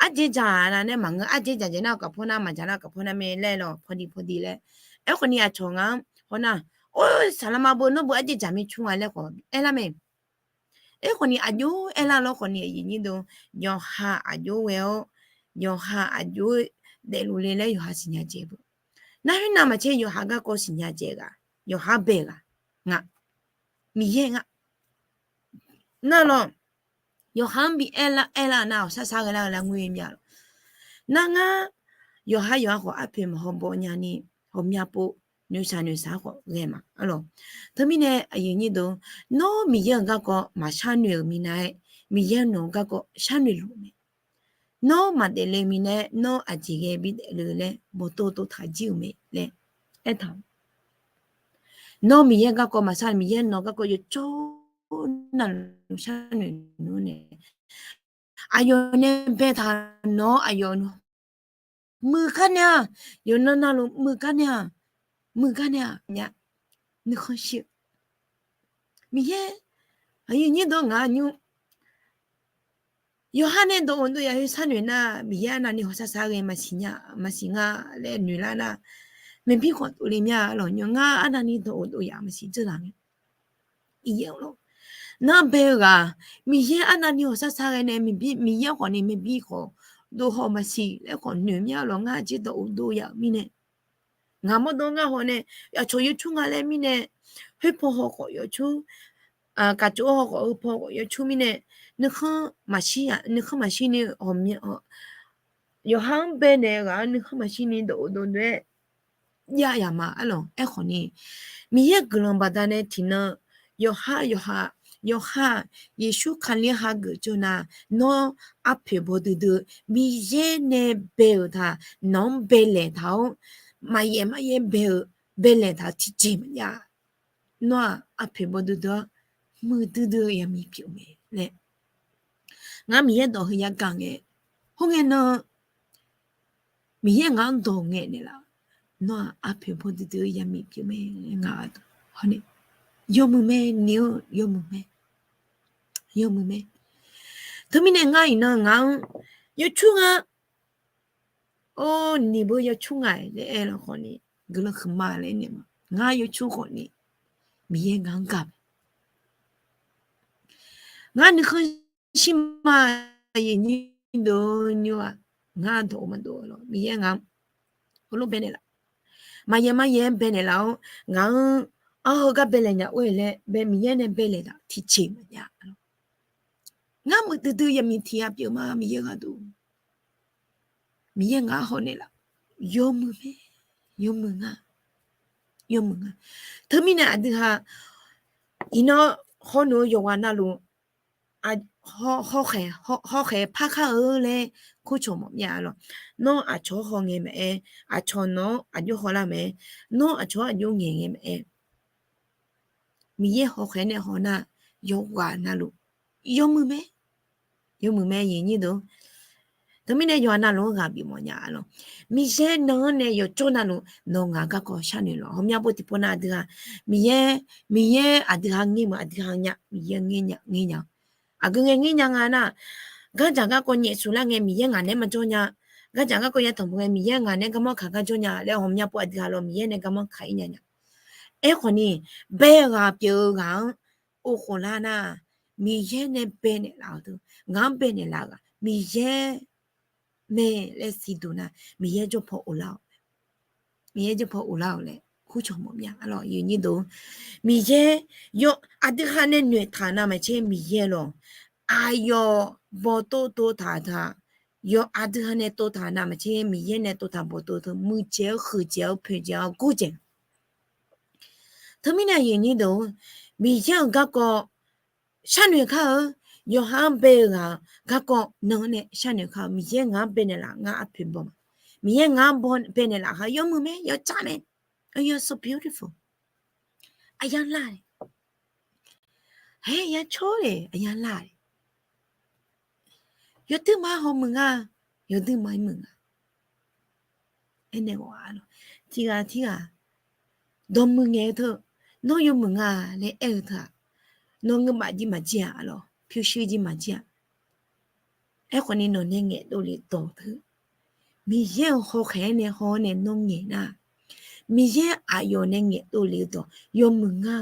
Arjeq dzaq-a nae maqngeur, arjeq dzaq jeq nar kaqpawr nar, maqdzaq nar kaqpawr nar mae laer lawr, pawdi pawdi laer. Aerkhawf ni aqcawq ngaq-anr haw nar, or, saqlaqma beu nawr beu arjeq dzaq mir cur nga laer khawf aer lar mae. Aerkhawf ni aqjox aer lar lawr khawf ni aqyuif nyir deuq, yawqha aqjox ghae-awr, yawqha aqjox daefluf le laer yawqha siqnya dzaeq beu. Nar khoernav maqtser yawqha garkawv siqnya dzaeq ghaq, yawqha bae ghaq nga, Miqyaer nga. Nar lawr, yawqha-anr bi aer lar aer lar nar, awq sar sar ghae lar ghae lar ngoer mya lawr. Nar ngar, yawqha yawqha khawf arpoeq maqhaw baw nya ni, ghawqmya pov noeqshaq noeqshaq khawf ghae ma. Teumirnae aqyuif nyir deuq, nawr Miqyaer-euq garkawv maqsharnoeq-euq minav-aer, Miqyaer nawq-eu garkawv sharnoeq luf mae. Nawr maqdaef le minav-aer, nawr aqjeq ghae bi daef le laer bawqtov tov taq jir-euq mae laer aertaq-awq. Nawr Miqyaer garkawv maqshar, Miqyaer nawq-eu garkawv yawcawr navluf sharnoeq nmr nae, aqyawf nae baetaq nawq-awr aqyawf muiq gar nae-aq, yawqnan navluf muiq gar nae-aq, muiq gar nae-aq nya. Nuikhanr shir-eu Miqyaer, aqyuif nyir deuq ngaq nymr, yawqha nae dawq of dov yaf-eu sharnoeq nar, Miqyaer arnavni hawsar sar ghae maqsiq nya, maqsiq nga laer noeq lar nar, maeqbir khawf tov le mya lawq. Nymr ngar arnavni dawq of dov yaf maqsiq dzeur laq mae. Iqyaer lawr, nar bae-eu ghaq, Miqyaer arnavni hawsar sar ghae nae, Miqyaer khawf ni maeqbir khawf dov haw maqsiq laer khawf noeq mya lawq. Ngar jir dawq of dov yaf-euq mirnae, ngaq mawrdov ngar haw nae, aqcawq yawcur nga laer mirnae, khoerpaw haw khawf yawcur, kaqcof haw khawf heupaw khawf yawcur mirnae, nuikhanr maqshir-a, nuikhanr maqshir ni ghawqmya, yawqha-anr baenaeq ghaq-anr nuikhanr maqshir ni dawq of dov dov-aer jav yaf ma arlawq. Aerkhawf ni, Miqyaer guiqlanq baqdanae tiqnan yawqha yawqha, yawqha Yeqsur Kali hageuf jawr nar, nawr arpoeq baw duidui-eu Miqyaer nae bae-euq taq, nawq-anr baenaeq taq-awr, maqyaef maqyaer bae-eu, baenaeq taq tiqjeq maqjav. Nawr-aq arpoeq baw duidui-awr, muiqdui dui-eu yaqmiq pyeuf-eu mae laer, ngar Miqyaer dawq heu yagaq ngae, khoerngae nan Miqyaer ngaq-anr dawq ngaeqnaeq laf, nawr-aq arpoeq baw duidui-eu yaqmiq pyeuf-eu mae. Ngaq-aq, yawmuiq mae ni-eu, yawmuiq mae, yawmuiq mae. Teumirnae ngar iqnan ngaq-anr yawcur nga, or, niq beu yawcur nga-aer laer aer lawq khawf ni, guiqlanq huiqma laer naeq ma. Ngar yawcur khawf ni, Miqyaer ngaq-anr gaq mae. Ngar nuikhanr shir ma, aqyuif nyir deuq nymr-aq, ngar dawq of maqdov lawq. Miqyaer ngaq-anr heulof baenaeq laf, maqyaef maqyaer baenaeq laf-awr, ngaq-anr arheu gar baenaeq nya or-e laer bae Miqyaer nae baenaeq taq tiqjeq maqjav. Ngar muiqdui dui yaqmiq tiq ya pyeuf ma, Miqyaer gharduq. Miqyaer ngaq-anr hawnaeq laf, yawmuiq mae, yawmuiq nga, yawmuiq nga. Teumirnae aqdui ha, iqnan hawnaeq-eu yawqghaq navluf, hawkhaeq, hawkhaeq parkar-eu laer kurcawq mawf myav lawq. Nawr aqcawq-anr hawngae maqaer, aqcawq nawq-anr aqjox hawlar maqaer, nawr aqcawq-anr aqjox ngaeqngae maqaer, Miqyaer hawkhaeq nae haw nar, yawqghaq navluf yawmuiq mae, yawmuiq mae aqyuif nyir deuq. Teumirnae yawqghaq navluf-anr ghaq bif mawf nya lawq. Miqyaer nan-anr nae yawqjawr navluf nawq ngaq garkawv sharnoeq lawq. Ghawqmya pov tiqpov nav aqdui ha, Miqyaer, Miqyaer aqdui ha ngaer meuq, aqdui ha nya, Miqyaer ngaer nya, ngaer nya. Aqgeu ngae ngaer nya nga nar, gardzaq garkawv nyaef suf lar ngae Miqyaer ngaq naeq-aer maqjawr nya. Gardzaq garkawv yatanq beu ngae Miqyaer ngaq naeq-aer garmanr kaq gar jawr nya laer ghawqmya pov aqdui ha lawq Miqyaer nae garmanr kaq-ir nya nya. Aerkhawf ni, bae ghaq pyeuf-eu ghaq-anr of khof lar nar, Miqyaer nae baenaeq laf-eu deuq, ngaq-anr baenaeq laf-eu ghaq Miqyaer mae laer siqduq nar, Miqyaer jawrpaw of lar-awq. Miqyaer jawrpaw of lar-awq laer kurcawq mawf myav lawq. Aqyuif nyir deuq, Miqyaer, yawq aqdui ha nae noeqtaq navmaqtser Miqyaer lawq. Aqyawf bawqtov tov taq taq, yawq aqdui ha nae tov taq navmaqtser Miqyaer nae tov taq bawqtov teu muiqdzaeq-awr huiqdzaeq-awr poeqdzaeq-awr gordzaeq. Teumirnae aqyuif nyir deuq, Miqyaer-euq garkawv sharnoeq kar-eu, yawqha-anr bae-eu ghaq-eu garkawv nan-anr nae sharnoeq kar-eu, Miqyaer ngaq-anr baenaeq laf ngar arpoeq baw ma. Miqyaer ngaq-anr baenaeq laf ha yawmuiq mae, yawtsaq mae. You're so beautiful. Aqyar lar-e. Haer yar cawr-e, aqyar lar-e. yawduirma hawmuiq nga, yawduirma-ir muiq nga. Aernaeq-a lawq, tiqghaq tirghaq dawqmuiq ngaeq-eu teu, nawr yawmuiq nga laer aer-eu teu-aq, nawr ngeur baf jir maqjir-aq lawq, pyurshuir jir maqjir-aq. Aerkhawf ni nawq nae ngaeqdov lef dawq teu, Miqyaer-euq hawkhaeq-aer nae haw-awr nae nawr ngaeq nar, Miqyaer aqyawf nae ngaeqdov lef-eu dawq yawmuiq nga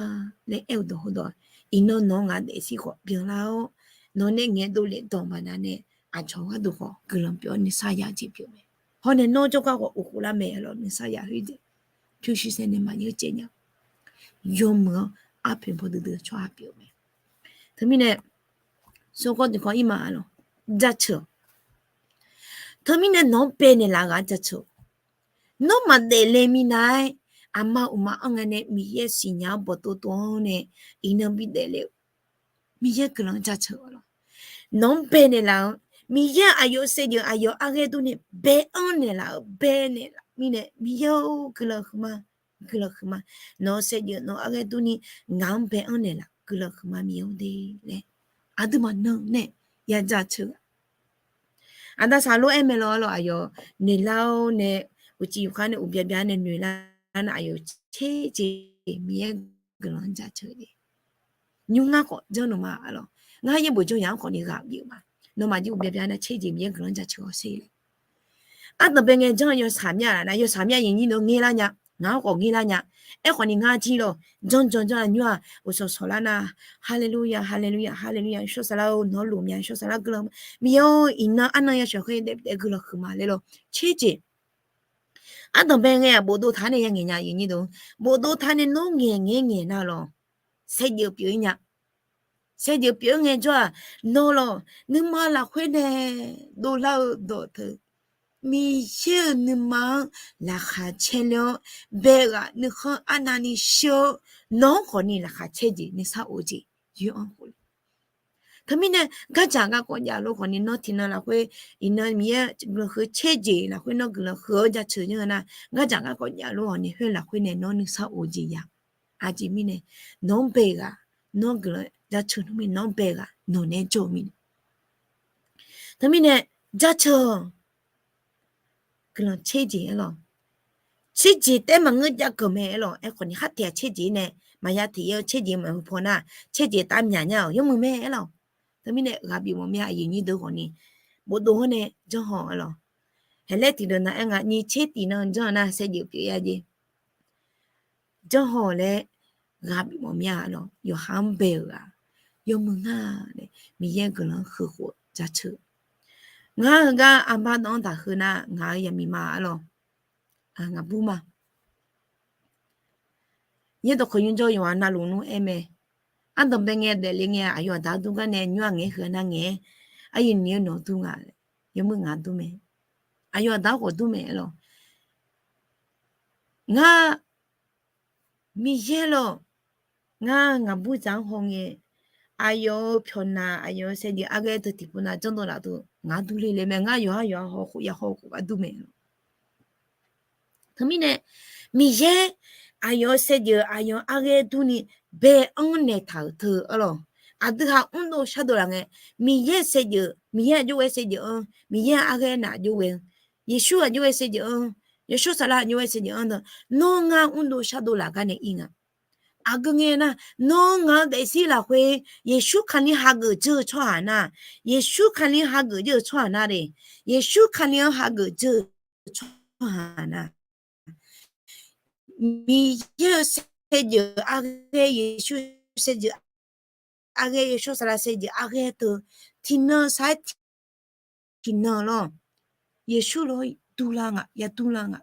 laer aer-eu dawq heudawq, iqnan nawq-anr ngaq daefzir khawf byanlar-awr, nawq nae ngaeqdov lef dawq maqnavnae, aqcawq gharduq khawf guiqlanq pyeuf-awr nuisar ya jeq pyeuf mae. Hawr nae nawr jawrgar khawf uqkhof lar mae lawq, nuisar ya khoer jeq, pyurshuir saer nae maqngeur caev nya. Yawmuiq-anr arpoeq baw duidui-eu tsawrhaq pyeuf-eu mae. Teumirnae, sawrkawv tiqkawv ir ma lawq, jaceuq-awq. Teumirnae nawq-anr baenaeq laf-eu ghaq-anr jaceuq-awq. Nawr maqdaef le minav-aer, aqma uqma anr ngae nae Miqyaer siqnya-anr bawqtov tov-anr nae iqnan bidaef le-eu, Miqyaer guiqlanq-anr jaceuq-awq lawq. Nawq-anr baenaeq laf-eu, Miqyaer aqyawf saevdzeuf aqyawf arghaer durni bae-anr naeqlaf-eu, baenaeq laf mirnae, Miqyaer-or, guiqlanq huiqma, guiqlanq huiqma. Nawq-eu saevdzeuf nawq-eu arghaer durni ngaq-anr bae-anr naeqlaf, guiqlanq huiqma Miqyaer-or de laer, aqduimaf nan nae ya jaceuq-a. Aqda saqlor aer mae lawr lawq, aqyawf noeqlar-awr nae uqcif yufkhav nae uqbya bya nae noeqlar nar, aqyawf tserjeq Miqyaer guiqlanq-anr jaceuq-eu jeq. Nymr ngar khawf janr nmr ma lawq. Ngar yaerbof janr yaq-anr khawf ni ghaq bif-eu ma. Nawmaf jir uqbya bya nar tserjeq Miqyaer guiqlanq-anr jaceuq-awq sher laer. Ardanqbae ngae janr-eu yawshaq myav laf nar, yawshaq myav yaqnyir deuq ngaer lar nya, ngaq-anr khawf ngaer lar nya. Aerkhawf ni ngar jir lawq, janr janr janr nymr-aq, uqsawq sawq lar nar, Haleluya, Haleluya, Haleluya, Yawshawr Saflar-or, nawq-anr lof mya, Yawshawr Saflar guiqlanq, Miqyaer-or, iqnan arnan yashawq khaer daef daef guiqlanq huiqma laer lawq, tserjeq. Ardanqbae ngae-aq bofdov taq-anr nae ya ngaeq nya, yaqnyir deuq, bofdov taq nae nawr ngaeq ngaer ngaeq nar lawq, saevdzeuf pyeuf-ir nya. Saevdzeuf pyeuf-ir ngaejawr-aq, nawr lawq, nuima lafkhoer nae dovlar-eu dawqteu, Miqyaer-euq nuima-anr laqkhaq caer ler-awr, bae ghaq nuikhanr arnavni shir-awr, nawq-anr khawf ni laqkhaq caer jeq nuisar of-eu jeq yoer-anr khof le. Teumirnae gardzaq garkawv jav lof khawf ni nawr tiqnan lafkhoer, iqnan Miqyaer guiqlanq huiq tserjeq lafkhoer nawr guiqlanq huiq-awr jaceuq nymr-eu nar, gardzaq garkawv jav lof khawf ni khoer lafkhoer nae nawr nuisar of-eu jeq ya. Aqjeq mirnae, nawq-anr bae ghaq, nawr guiqlanq jaceuq nmr mir, nawq-anr bae ghaq nawq naeq-aer jawr-eu mirnae. Teumirnae, jaceuq-awq. Guiqlanq tserjeq aer lawq. Tserjeq taef-aer maqngeur jav keuq mae aer lawq. Aerkhawf ni khar tiq ghaq tserjeq nae maqya tiq yaer-eu tserjeq maqhu paw nar, tserjeq tav myaq nya-awq, yawmuiq mae aer lawq. Teumirnae ghaq bif mawf mya, aqyuif nyir deuq khawf ni bofdov-anr nae janr haw aer lawq. Haeqlaer tiqdeuq nav-aer nga, nyiq tser tiq nan janr nar saevdzeuf pyeuf ya jeq. Janr haw laer ghaq bif mawf mya lawq, yawqha-anr bae-euq-aq, yawmuiq nga nae Miqyaer guiqlanq-anr huiq khof jaceuq. Ngar heugar arbar dawv-anr taq heu nar ngaq-euq yaqmiq ma aer lawq. Ngaq bur ma. Yaerdawq kawq nymr jawr yawqha navluf nmr aer mae. Ardanqbae ngae daefle ngae aqyawf aqda-anr dur gar nae nymr-aq ngaeq-aer heu nar ngaeq-aer, aqyuif nyiq-eu nawq dur nga, yawmuiq ngaq dur mae. Aqyawf aqda-anr khawf dur mae aer lawq. Ngar Miqyaer lawq, ngar ngaqbur dzaq-anr haw ngae, aqyawf-euq pyawqnav aqyawf-euq saevdzeuf arghaer teu tiqpov nav janrdov laf teu ngaq-anr dur le le mae. Ngar yawqhar yawqha haw khof ya haw khof gar dur mae. Teumirnae, Miqyaer aqyawf-euq saevdzeuf aqyawf arghaer durni bae-anr naeqtaq-euq teu aer lawq. Aqdui ha mrdov shardov laf ngae, Miqyaer saevdzeuf, Miqyaer aqjox ghae saevdzeuf-anr, Miqyaer arghaer naf aqjox ghae-anr, Yeqsur aqjox ghae saevdzeuf-anr, Yawshawr Saflar aqjox ghae saevdzeuf-anr deuq, nawr ngar mrdov shardov laf gar nae ir nga. Aqgeu ngae nar, nawr ngaq-euq daefzir lafkhoer Yeqsur Kali hageuf dzeur-eu tsawrhaq nar, Yeqsur Kali hageuf dzeur-eu tsawrhaq nar le, Yeqsur Kali-anr hageuf dzeur-eu tsawrhaq nar, Miqyaer-euq saevdzeuf arghaer, Yeqsur saevdzeuf arghaer, Yawshawr Saflar saevdzeuf arghaer teu tiqnan sar-aer tiqnan lawr, Yeqsur lawr durlar nga, ya durlar nga.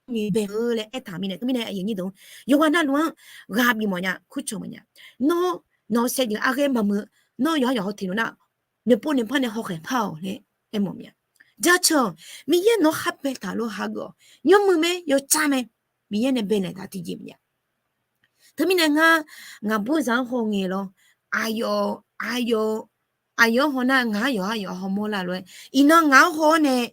Miqbae-eu laer aertaq mirnae, teumirnae aqyuif nyir deuq, yawqghaq navluf-anr ghaq bif mawf nya, kurcawq mawf nya. Nawr, nawq-eu saevdzeuf arghaer maqmuiq-eu, nawr yawqhar yawqha teq nmr nar, noeqpov noeqpar nae hawkhaeq par-awq laer aermawf mya. Jaceuq-awq. Miqyaer nawq-anr khar baetaq lof hageuf-awq. Yawmuiq mae, yawtsar mae. Miqyaer nae baenaeq taq tiqjeq maqjav. Teumirnae ngar ngaqbur dzaq-anr haw ngae lawr, aqyawf, aqyawf, aqyawf-anr haw nar ngaq-anr yawqhar yawqha hawmawr lar lof-aer, iqnan ngaq-anr haw-awr nae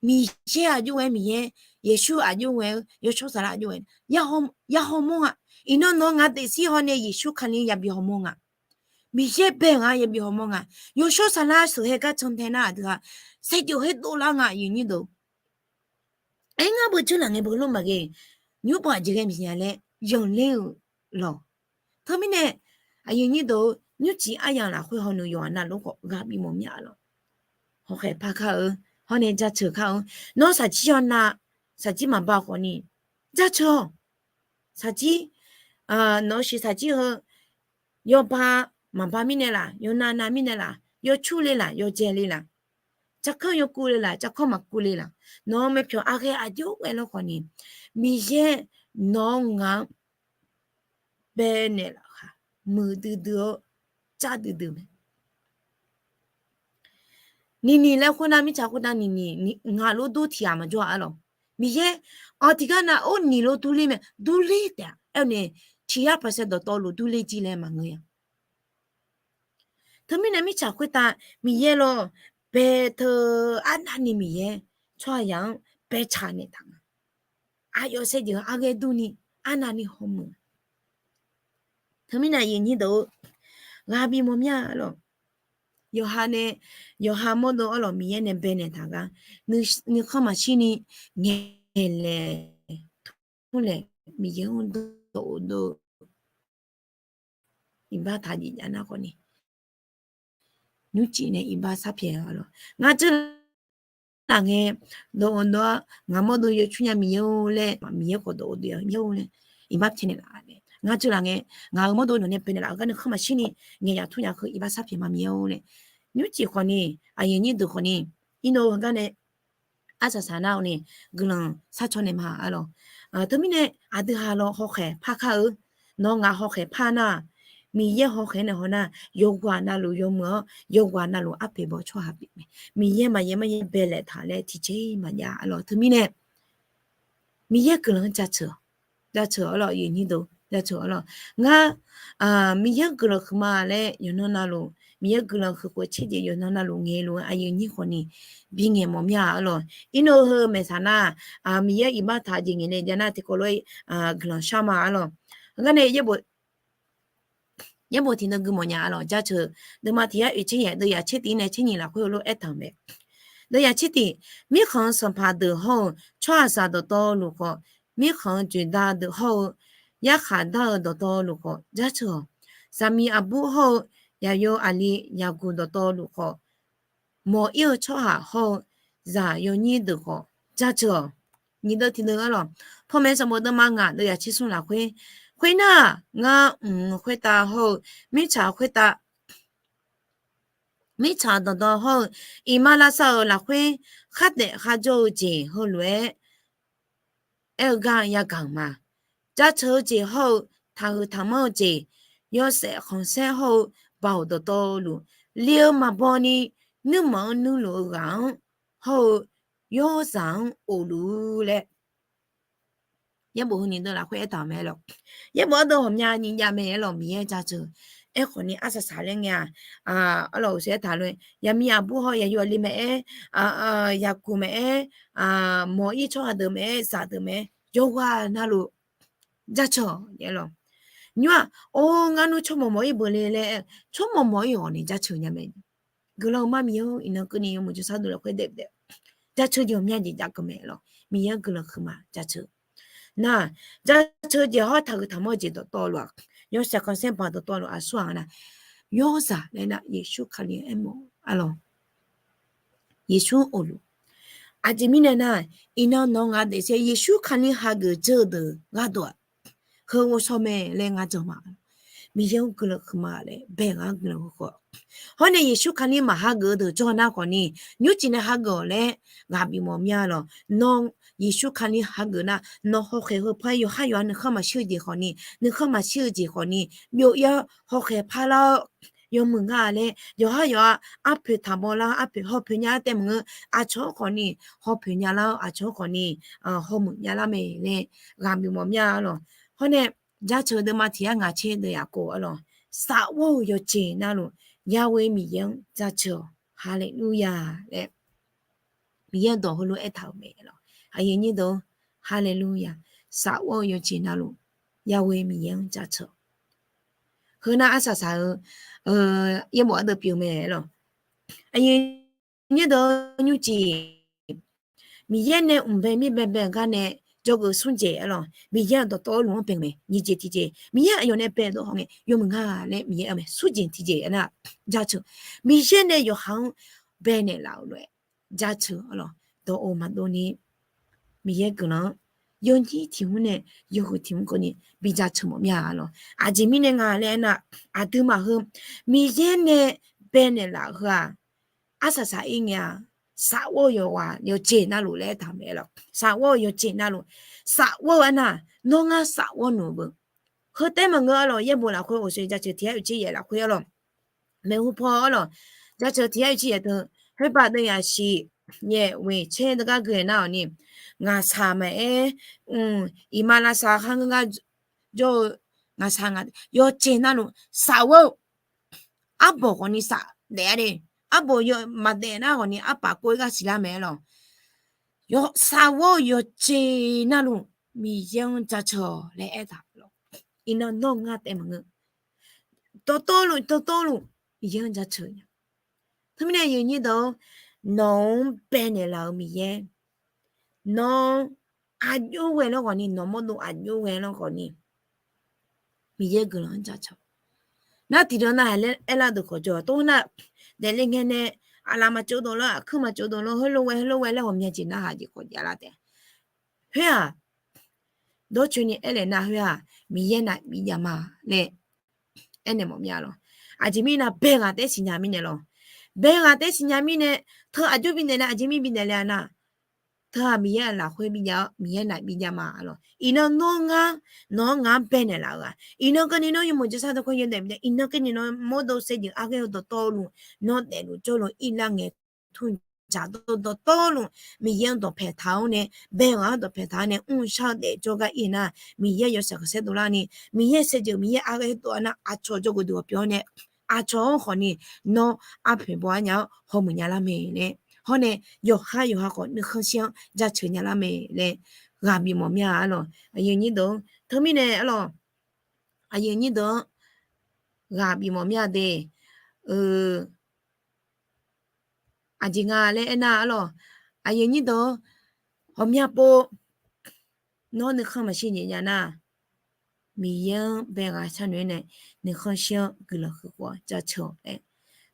Miqyaer aqjox ghae-aer Miqyaer, Yeqsur aqjox ghae-eu Yawshawr Saflar aqjox ghae-eu ya hawmawr nga. Iqnan nawq-eu ngaq daefzir haw nae Yeqsur Kali yabi hawmawr nga. Miqyaer bae nga yabi hawmawr nga. Yawshawr saflar sheuqhae gar cantae nar aqdui-aq, saevdzeuf khaer dovlar nga aqyuif nyir deuq. Aer ngar beu dzeurlaf ngae beu lof maqghae, nymrbaq jeq ghae maqsiq nya laer yanqler-euq lawq. Teumirnae aqyuif nyir deuq, nymrcif aryamq lafkhoer hawnuiq yawqghaq navluf khawf ghaq bif mawf mya lawq. Hawkhaeq par kar-eu, hawr nae jaceuq kar-eu, nawr saqjir yawnav, saqjir maqba khawfni, jaceuq-awq. Saqjir, nawq-eu shiq saqjir heu, yawba maqba mirnae laf, yawnav nav mirnae laf, yawcur le laf, yawjae le laf, tsarkanr yawkuv le laf, tsarkanr maqkuv le laf, nawq-eu myavpyawq aqghae aqjox ghae lawr khawfni, Miqyaer nawq-anr ngaq-anr baenaeq lafkhaq, muiqdui dui-awr car duidui mae. Niqniq laer khoernar, mirtsaq khoertav niqniq ngaq lof dur tiq ghaq maqjawr-a arlawq. Miqyaer, tiqgar nav or niq lof durler mae, durler taef-a. Aernae, tiq yar pasae dawqtawvluf durler jir laer maqngeur-a. Teumirnae mirtsaq khoertav Miqyaer lawr, baeteu arnavni Miqyaer tsawrhaqzaq-anr baetsaq naeqtaq nga. Aqyawf saevdzeuf arghaer durni, arnavni hawmuiq. Teumirnae aqyuif nyir deuq-or, ghaq bif mawf mya lawq. Yawqha nae, yawqha mawrdo arlawq Miqyaer nae baenaeq taq gar, nuikhanr maqshirni ngaeqlaeq tmrlaeq Miqyaer-anr dawq-eu dov-eu iqbax taq jeq jav nar khawfni, nymrcif nae iqbax sharpyaeq-a lawq. Ngar dzeurlaf ngae, dawq-eu dov-awr ngaq mawrdo yawcur nya Miqyaer-or laer, Miqyaer khawf dawq-eu dov-a Miqyaer-or laer, iqbax pyaeqnaeq laf-a nae, ngar dzeurlaf ngae, ngaq-euq mawrdo nawq nae baenaeq laf-eu gar nuikhanr maqshirni ngaeqzaq tmrnyaf heu iqbax sharpyaeq ma Miqyaer-or laer, nymrcif khawfni, aqyuif nyir deuq khawfni, iqnan-eu heugar nae arsaq saq nar-awr ni, guiqlanq sharcaw naeq ma arlawq. Teumirnae aqdui ha lawr hawkhaeq par kar-eu, nawr ngaq hawkhaeq par nar, Miqyaer hawkhaeq nae haw nar, yawqghaq navluf yawmuiq-awr yawqghaq navluf arpoeq baw tsawrhaq pyeuf mae. Miqyaer maqyaer maryaer baelaeq taq laer tiqjeq maqjav arlawq. Teumirnae Miqyaer guiqlanq-anr jaceuq-awq. Jaceuq arlawq, aqyuif nyir deuq jaceuq arlawq. Ngar, Miqyaer-anr guiqlanq huiqma laer yawqnan navluf, Miqyaer guiqlanq huiq khof tser jeq yawqnan navluf ngaeqluf-eu aqyuif nyir khawfni, bingaeq mawf mya arlawq. Iqnan-eu heu maeqsaq nar, Miqyaer iqbax taq jeq ngaeq nae jav nar tiqkawv lof-aer guiqlanq shar ma arlawq. Heugar nae yaerbof tiqnan gui mawf nya arlawq. Jaceuq deuvma tiq yar oeq tser yaeq deuv yaq tser tiq nae tser nyiq lafkhoer heulof-aer taq-euq mae. Deuv yaq tser tiq, mirkhanq-eu sanqpaq deuq hawr-eu tsawrhaqzaq dawqtawvluf khawf, mirkhanq-eu joeqda deuq hawr-eu yarkhaq dar-eu dawqtawvluf khawf jaceuq-awq. Zaqmiq aqbur hawr-eu yaqyo aqli yaqguq dawqtawvluf khawf, mawq-ir-eu tsawrhaq hawr-eu zaq yawnyir deuq khawf jaceuq-awq. Nyiq deuv tiq deuv arlawq. Panmaeq sanqbof deuvma ngaq deuv yaq tser smr lafkhoer, khoernar, ngar mq khoertav hawr-eu mirtsaq khoertav, mirtsaq dawqtawv hawr-eu iqmalavshav-euq lafkhoer khardaef kharjawr-eu jeq heulof-aer aer-eu gar yagaq-euq ma. Jaceuq-eu jeq hawr-eu taqhuiq taqmanr-eu jeq, yawshaef khanqsaer hawr-eu baoq dawqtawvluf, li-eu maqbaw ni nuirmanq-anr nuirluf-eu ghaq-anr hawr-eu yawrzaq-anr of luf-ur laer, yaerbof heu nyiq deuv lafkhoer aertaq-euq mae arlawq. Yaerbof ardeuv ghawqmyani jav mae arlawq, Miqyaer jaceuq. Aerkhawf ni arsaq saq laer ngae-aq, arlawq uqshoe aertaq lof-aer yaqmiq aqbur hawr-eu yaqyo aqli maqaer, yaqguq maqaer, mawq-ir tsawrhaq deuq maqaer, zaqdeuq maqaer, yawqghaq navluf jaceuq-awq. Nymr-aq, or, ngar nmr tsawrmawq mawq-ir beuq le laer, tsawrmawq mawq-ir ghawq ni jaceuq nya mae. Guiqlanq-eu mar Miqyaer-or, iqnan keuvni yawmuiq jawrshar deuq lafkhoer daef daef jaceuq jeq ghawqmya jeq jav keuv mae lawq. Miqyaer-anr guiqlanq huiqma jaceuq. Nar, jaceuq jeq hawr taqhuiq taqmanr jeq dawqtawvluf-aq, yawshaef khanqsaer baoq dawqtawvluf aqsur-aq nar, yawrzaq laer nar Yeqsur Kali aermawf arlawq. Yeqsur of luf. Aqjeq mirnae nar, iqnan nawq-eu ngaq daefsaer Yeqsur Kali hageuf dzeur-eu deuq gharduq-aq, heu ghovshaw mae laer ngar jan ma. Miqyaer-anr guiqlanq huiqma laer bae ngar guiqlanq huiq khawf, hawr nae Yeqsur Kali maqhageuf-eu deuq jawr nar khawf ni, nymrcif nae hageuf-awq laer ghaq bif mawf mya lawq. Nawr Yeqsur Kali hageuf nar, nawq hawkhaeq heu par yawqhar yawqha nuikhanr maqshir-eu jeq khawf ni, nuikhanr maqshir-eu jeq khawf ni, byov-ir-awr hawkhaeq par lar-awr, yawmuiq nga laer yawqhar yawqha arpoeq taqbaw lar-awr, arpoeq hawpoeq nya lar taef maqngeur. Aqcawq-anr khawf ni hawpoeq nya lar-awr, aqcawq-anr khawf ni hawmuiq nya lar mae laer ghaq bif mawf mya lawq. Hawr nae jaceuq deuvma tiq yar ngaq tser deuv yaf kov arlawq, safghawr-eu yawqjeq navluf Yahweh Miqyaer-anr jaceuq-awq. Haleluya laer Miqyaer-eu dawq heulof-aer aertaq-euq mae lawq. Aqyuif aqnyir deuq-or, haleluya, safghawr-eu yawqjeq navluf Yahweh Miqyaer-anr jaceuq-awq. Heu nar arsaq saq-eu yaerbof ardeuv pyeuf mae lawq. Aqyuif nyir deuq nymrcif, Miqyaer nae mqbae mirbae bae-eu gar nae jawrgeuf smr jeq-a lawq. Miqyaer-euq dawqtawvluf-anr bae-eu mae, nyiq jeq tiqjeq. Miqyaer aqyawf nae bae dawq haw ngae yawmuiq nga laer Miqyaer-eu mae. Smr jeq tiqjeq-a nar, jaceuq. Miqyaer nae yawqha-anr bae naeqlaf-euq lof-aer jaceuq-a lawq. Dawq-oq maqdov ni, Miqyaer guiqlanq-anr yawnyir tiq mr nae yawhuiq tiq mr keuvni bi jaceuq mawf mir-a lawq. Aqjeq mirnae nga laer aernar, aqduimaf heu Miqyaer nae bae naeqlaf-euq heu-aq, arsaq saq-ir ngae-aq, safghawr-eu yawqghaq yawqjeq navluf laer aertaq mae lawq. Safghawr-eu yawqjeq navluf, safghawr-eu aernar, nawr ngar safghawr nmr beu. Heu taef maqngeur-a lawq. Yaerbof lafkhoer ghawqshaq jaceuq tiq yar oeq tser yaef lafkhoer-a lawq. Maeqhu paw-a lawq. Jaceuq tiq yar oeq tser yaef teu, khoerpaq deuv yaq shiq, yaeq ghoeq tser deuv gar gui-aer nar-awq ni, ngaqshaq maqaer, iqmalavshav kharngeur gar jawr-eu ngaqshaq nga, yawqjeq navluf safghawr-eu, arbawq khawfni safdaef-a de. Arbawq yawf maqdaef nar khawfni arpaf kov-ir gar siqlar mae-a lawq. Safghawr-eu yawqjeq navluf Miqyaer-anr jaceuq-awq laer aertaq lawq. Iqnan nawr ngar taef maqngeur. Dawqtawvluf dawqtawvluf Miqyaer-anr jaceuq nya. Teumirnae aqyuif nyir deuq-or, nawq-anr bae naeqlaf-euq Miqyaer, nawr aqjox ghae lawr khawfni, nawq mawrdov aqjox ghae lawr khawfni, Miqyaer guiqlanq-anr jaceuq. Nar tiqdeuq nar-aq aerlar deuq khawf jawr-a, tov nar, daefle ngae nae aqlaf maqtsov dov lawr, aqkuir maqtsov dov lawr, heulof ghae heulof ghae laer ghawqmya jeq narhaq jeq khawf javlar taef-a. Khoer-aq, dawrcoeni aernaeq nar khoer-aq, Miqyaer nae bijav ma laer aernaeq mawf mir-a lawq. Aqjeq mirnae bae ghaq taef siqnya mirnae lawq. Bae ghaq taef siqnya mirnae, teu aqjox bifnaeq nae aqjeq mir bifnaeq le-a nar, teu-aq Miqyaer-euq lafkhoer bijav-awr Miqyaer nae bijav ma-a lawq. Iqnan nawr ngar, nawq-anr ngaq-anr bae naeqlaf-eu-aq, iqnan keuvni nawr yawmuiq jawrshar dawqkhoer yawdaef byav, iqnan keuvni nawr mawrdov saevdzeuf arghaer-eu dawqtawvluf, nawr daefluf jawrluf irlar ngae, tur dzaqdov dawqtawvluf Miqyaer-anr dawqpae taq-awr nae, bae ghaq-anr dawqpae taq-awr nae mrshar-eu daefjawr gar ir nar, Miqyaer yawshaef khanqsaer dovlar ni, Miqyaer saevdzeuf Miqyaer arghaer dov-a nar, aqcawq jawrgeuf duq-awq pyeuf-awr nae, aqcawq-anr khawfni nawr arpoeq baw-aer nya-awr hawmuiq nya lar mae laer, hawr nae yawqha yawqha khawf nuikhanr shir-anr jaceuq nya lar mae laer ghaq bif mawf mir-a-a lawq. Aqyuif nyir deuq-or, teumirnae-a lawq, aqyuif nyir deuq-anr ghaq bif mawf mir-a de. Aqjeq nga laer aernar-a lawq, aqyuif nyir deuq-or, ghawqmya pov nawr nuikhanr maqshir nyaef nya nar, Miqyaer-anr bae ghaq sharnoeq-aer nae nuikhanr shir-anr guiqlanq huiq khawf jaceuq-awq laer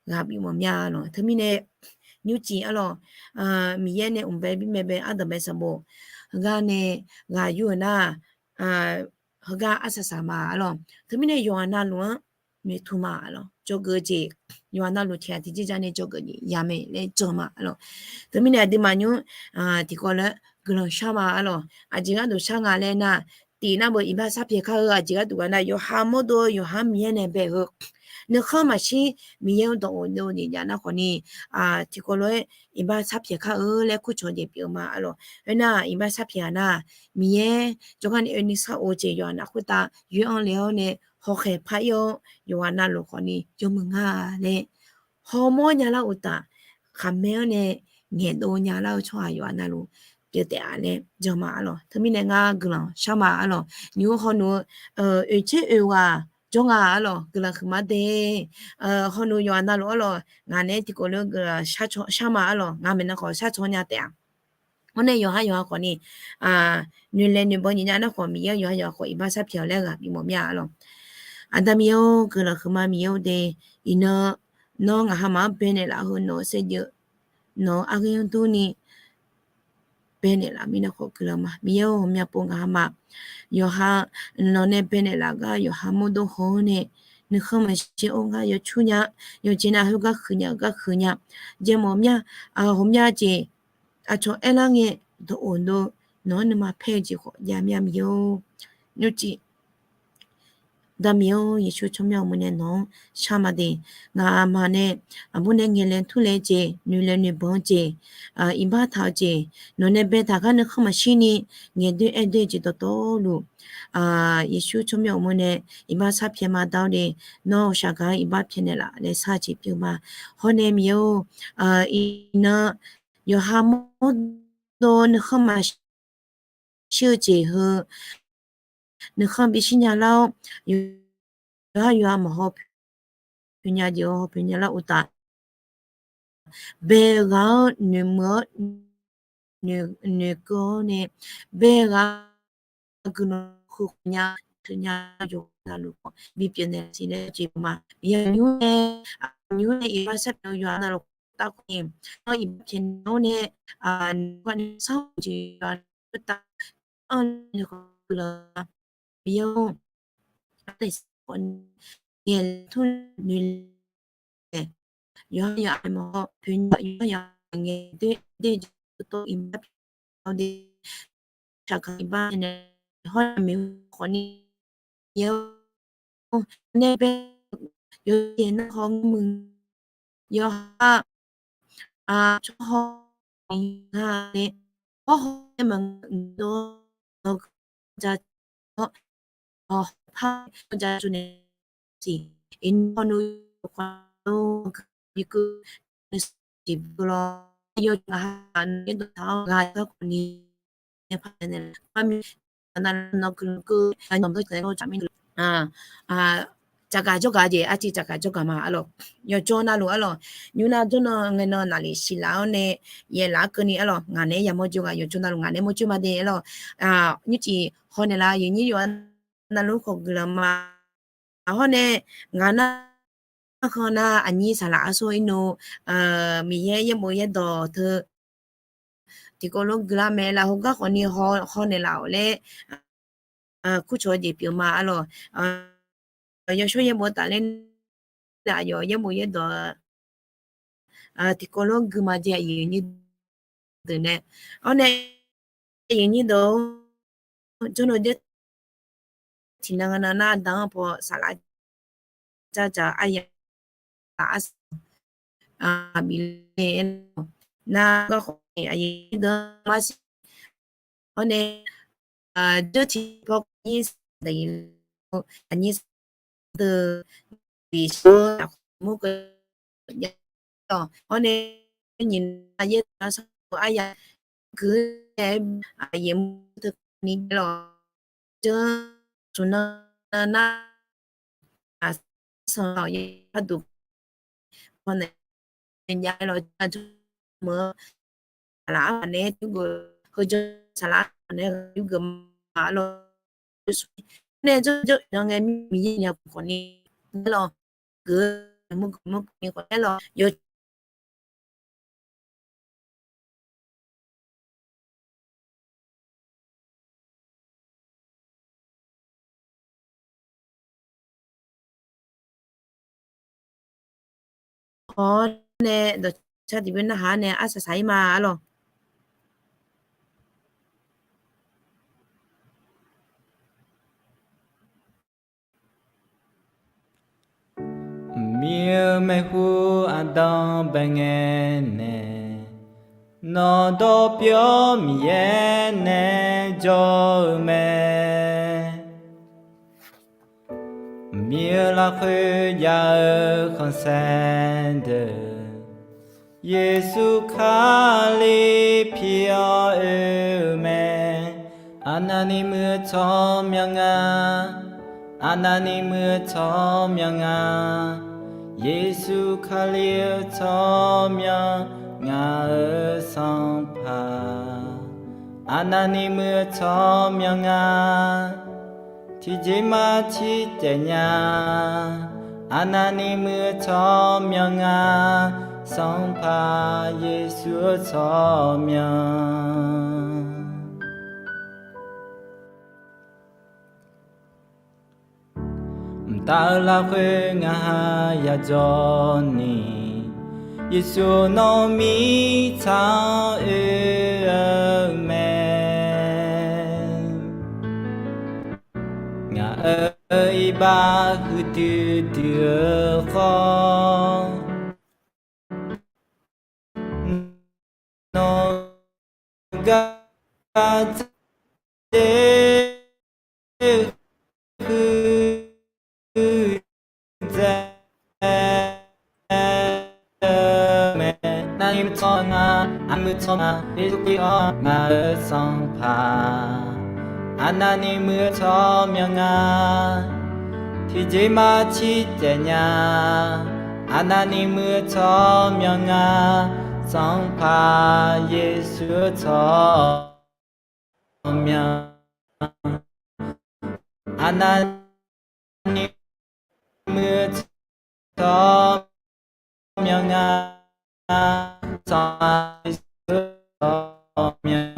ghaq bif mawf mir-a lawq. Teumirnae nymrcif-a lawq, Miqyaer nae mqbae bifnaeq bae ardanqbae sanqbof heugar nae ghaq yur-euq nar, heugar arsaq saq ma-a lawq. Teumirnae yawqghaq navluf-anr noeqtmq ma-a lawq. Jawrgeuf jeq, yawqghaq navluf tiq ghaq tiqjeq ja nae jawrgeuf jeq ya mae laer jan ma-a lawq. Teumirnae aqduimaf nymr tiqkawv lof-aer guiqlanq shar ma-a lawq. Aqjeq gharduq shar nga laer nar, tiq nar beu iqbax sharpyaeq kar-eu aqjeq gharduq gar nar, yawqha mawrdov-eu yawqha Miqyaer nae bae-eu nuikhanr maqshir Miqyaer-anr dawq of dov jeq jav nar khawfni, tiqkawv lof-aer iqbax sharpyaeq kar-eu laer kurcawq jeq pyeuf-eu ma-a lawq. Khoernar iqbax sharpyaeq-a nar, Miqyaer jawrgar nae oe nuisar of-eu jeq yawqha naf khoertav yoer-anr le-awr nae hawkhaeq par ir-awr yawqghaq navluf khawfni yawmuiq nga laer hawmawr nya lar uqtaf, khaqmae-anr nae ngaeqdov nya lar-eu tsawrhaq yawqghaq navluf pyeuf taef-a laer jan ma-a lawq. Teumirnae ngar guiqlanq shar ma-a lawq. Nymq-mr hawnu-eu oeqtser oeq ghaq jawr nga-a lawq, guiqlanq huiqma de. Hawnu yawqghaq navluf-a lawq, ngaq naeq-aer tiqkawv lof-aer guiqlanq shar ma-a lawq, ngaq maeqnan khawf shar caw nya taef-a. Hawr nae yawqha yawqha khawfni noeqlaeq noeqbanq nyiq nya nar khawf, Miqyaer-anr yawqha yawqha khawf iqbax sharpyaeq-awq laer ghaq bif mawf mir-a lawq. Aqda Miqyaer-or, guiqlanq huiqma Miqyaer-or de. Iqnan nawr ngaq hamaf-anr baenaeq laf heu nawq-eu saevdzeuf, nawq-eu arghaer-anr durni baenaeq laf mirnae khawf guiqlanq ma. Miqyaer-or, ghawqmya pov ngaq hamaf yawqha nawq nae baenaeq laf gar yawqha mawrdov haw-awr nae, nuikhanr maqshir-or gar yawcur nya, yawqjeq nav khoergar huiqnya-eu gar huiqnya, jaemawf mya, ghawqmya jeq aqcawq aerlar ngae dawq of dov, nawq-anr nuima paer-eu jeq khawf jav mya Miqyaer-or. Nymrcif Aqda Miqyaer-or, Yeqsur tsawrmyanr-eu meuq nae nawq-anr shar ma de. Ngaq hamaf nae aqbur nae ngaeqlaeq turlaeq-eu jeq, noeqlaeq noeqbanq-eu jeq, iqbax taq-eu jeq, nawq nae baetaq gar nuikhanr maqshir ni ngaeqdoer aerdoer-eu jeq dawqtawvluf, Yeqsur tsawrmyanr-eu meuq nae iqbax sharpyaeq ma da-awr de. Nawr-eu shaqgaq-anr iqbax pyaeqnaeq laf laer shar-eu jeq pyeuf ma. Hawr nae Miqyaer-or, iqnan yawqha mawrdov nuikhanr maqshir-eu jeq heu nuikhanr bishir nya lar-awr, yawq yawqha yawqha maqhaw poeqnya jeq-awr haw poeqnya lar uqtaf, bae ghaq-anr noeqmuiq-awr noeqkeuv-awr nae, bae ghaq guiqlanq huiq nya, teunya yawqha navluf khawf bipyeuf naeq siq laer jeq ma. Miqyaer nymr nae, nymr nae iqbax sharpyeuf-eu yawqha navluf tavkhof-ni, iqbax pyaeqnaeq-awr nae, nymr khawf ni sanr-eu jeq yawqha khoertav anr nae khawf guiqlanq-a. Miqyaer-or, arteq khawf ni ngaeq tmr noeq laeq, yawqha yawqha maqhaw poeqnya, yawqha yawqha ngaeq doer doer jeq tov iqbax pyaeq-awr de, shaqgaq iqbax nae hawr-eu maeqhu khawf ni, Miqyaer-or, nae bae yawqjeq nar haw ngar muiq, yawqha tsawrhaq nga nae, hawrhaw nae maqngeur-awr, nawq-eu ja-awr, hawpar-awr ja tsov naeq siq. Iqnan hawnu yawkhav-awr bi keuv nae siq beu lawr. Yawqjeq ngaq ha nae dawqtaq-awr ghaq gar khawf ni nae paq naeq-a. Armir, nawq-eu guiqlanq keuv-aer nawq-anr dawrtaq-aer lawr tsaq mirnae, tsaqgaq jawrgaq jeq arciv tsaqgaq jawrgaq ma arlawq. Yawqjawr navluf arlawq, nymr nar jawrnan ngae nan naqlif siqlaf-awr nae yaeqlaf-aer keuvni arlawq, ngaq naeq-aer yamawr jawr ghaq yawqjawr navluf ngaq naeq-aer mawr jawr ma de arlawq. Nymrcif haw naeqlaf-eu yawqnyir yawqha navluf khawf guiqlanq ma. Hawr nae ngaq nar khanq nar aqnyir saqlaq arsar ir nor, Miqyaer yaerbof yaerdawq teu tiqkawv lof guiqlar mae lafkhoer gar khawf ni haw naeqlaf-awq laer kurcawq-eu jeq pyeuf ma arlawq. Yawshawr yaerbof tafler nae aqyawf yaerbof yaerdawq tiqkawv lof guiqma jeq aqyuif aqnyir deuq nae. Awr nae aqyuif aqnyir deuq-or, jawrnan jawr tiqnan nga nan nar da-anr paw saflar dzardzaq aryaq arsaq bif le aer nar garkawv ni aqyuif aqnyir deuq-anr marsiq Hawr nae, jawr tiqpaw aqnyir saqdaq, aqnyir saqdaq deuq, bishawr-eu aqmur keuv jav-awq. Hawr nae, nyiq nar yaerdawq nar sanrkhof aryaq gui-aer, aqyuif aqnyir teu ni jav-awq. Jawr, smq nan nar, aqsanq-awq, yaerduq paw naeq jav-aer lawr, jawr-eu saqlaq arpaq naeq-aer yurgeuf, heujan saqlaq arpaq naeq-aer yurgeuf ma lawr. Nae jawr jawr-eu nan ngae, Miqyaer nya khawf ni, aer lawq, geuf-eu mur geuf mur keuvni khawf aer lawq, yaw Hawr nae dawqcar tiqbyan narhaq-awr nae arsaq saq-ir ma arlawq. Mir-eu maeqhu aqdan bae ngae nae, nawq dawqpyeuf-awr Miqyaer nae jawr-eu mae. Mir-eu lafkhoer jav-eu khanqsaer deuq, Yeqsur Kali pir-awr oe-eu mae. Arnavni muiq-eu tsawrmyanr nga, arnavni muiq-eu tsawrmyanr nga, Yeqsur Kali-eu tsawrmyanr, ngaq-euq Sanqpaq. Arnavni muiq-eu tsawrmyanr nga, tiqjeq ma ciqcaev nya. Arnavni muiq-eu tsawrmyanr nga, Sanqpaq Yeqsur-eu tsawrmyanr. Mqtav-eu lafkhoer ngaq ha yadzawr ni, Yeqsur nawr mirtsaq-anr oe-eu mae. Ngaq-euq iqbax huiqdui dui-eu khawf, nawq gar dzer huiqdzae-eu mae. Arnavni muiq-eu tsawrmyanr nga, arnavni muiq-eu tsawrmyanr nga, Yeqsur Kali-awr ngaq-euq Sanqpaq. Arnavni muiq-eu tsawrmyanr nga, tiqjeq maqcir taef nya. Aqnavni muiq-eu tsawrmyanr nga, Sanqpaq Yeqsur-eu tsawrmyanr. Aqnavni muiq-eu tsawrmyanr nga, Sanqpaq Yeqsur-eu tsawrmyanr.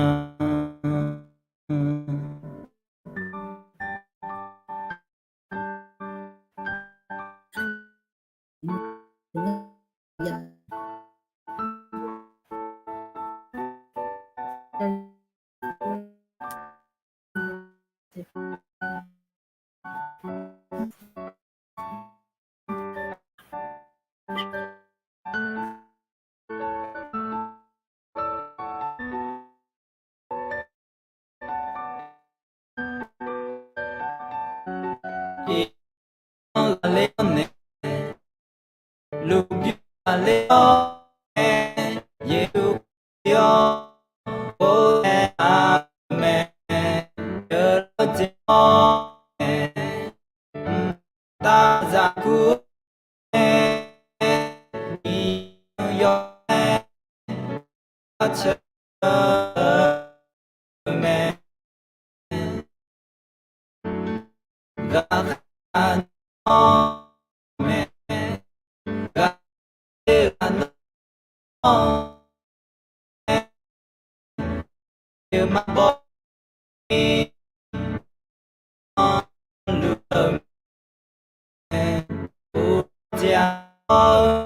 Iqnan ghaqler-awr nae, lmqbymr ghaqler-awr nae, Yeqsur Kali-awr, or nae aqmae, yawlawr dzae-awr nae, mqtav zaqguq nae, iqnan yawf nae, arceuq-eu mae. Ghaqkhav nawr mae, ghaqkhav nawr mae, aqyawfmaf bawni anrluf-eu mae, uqdzaq-awr-eu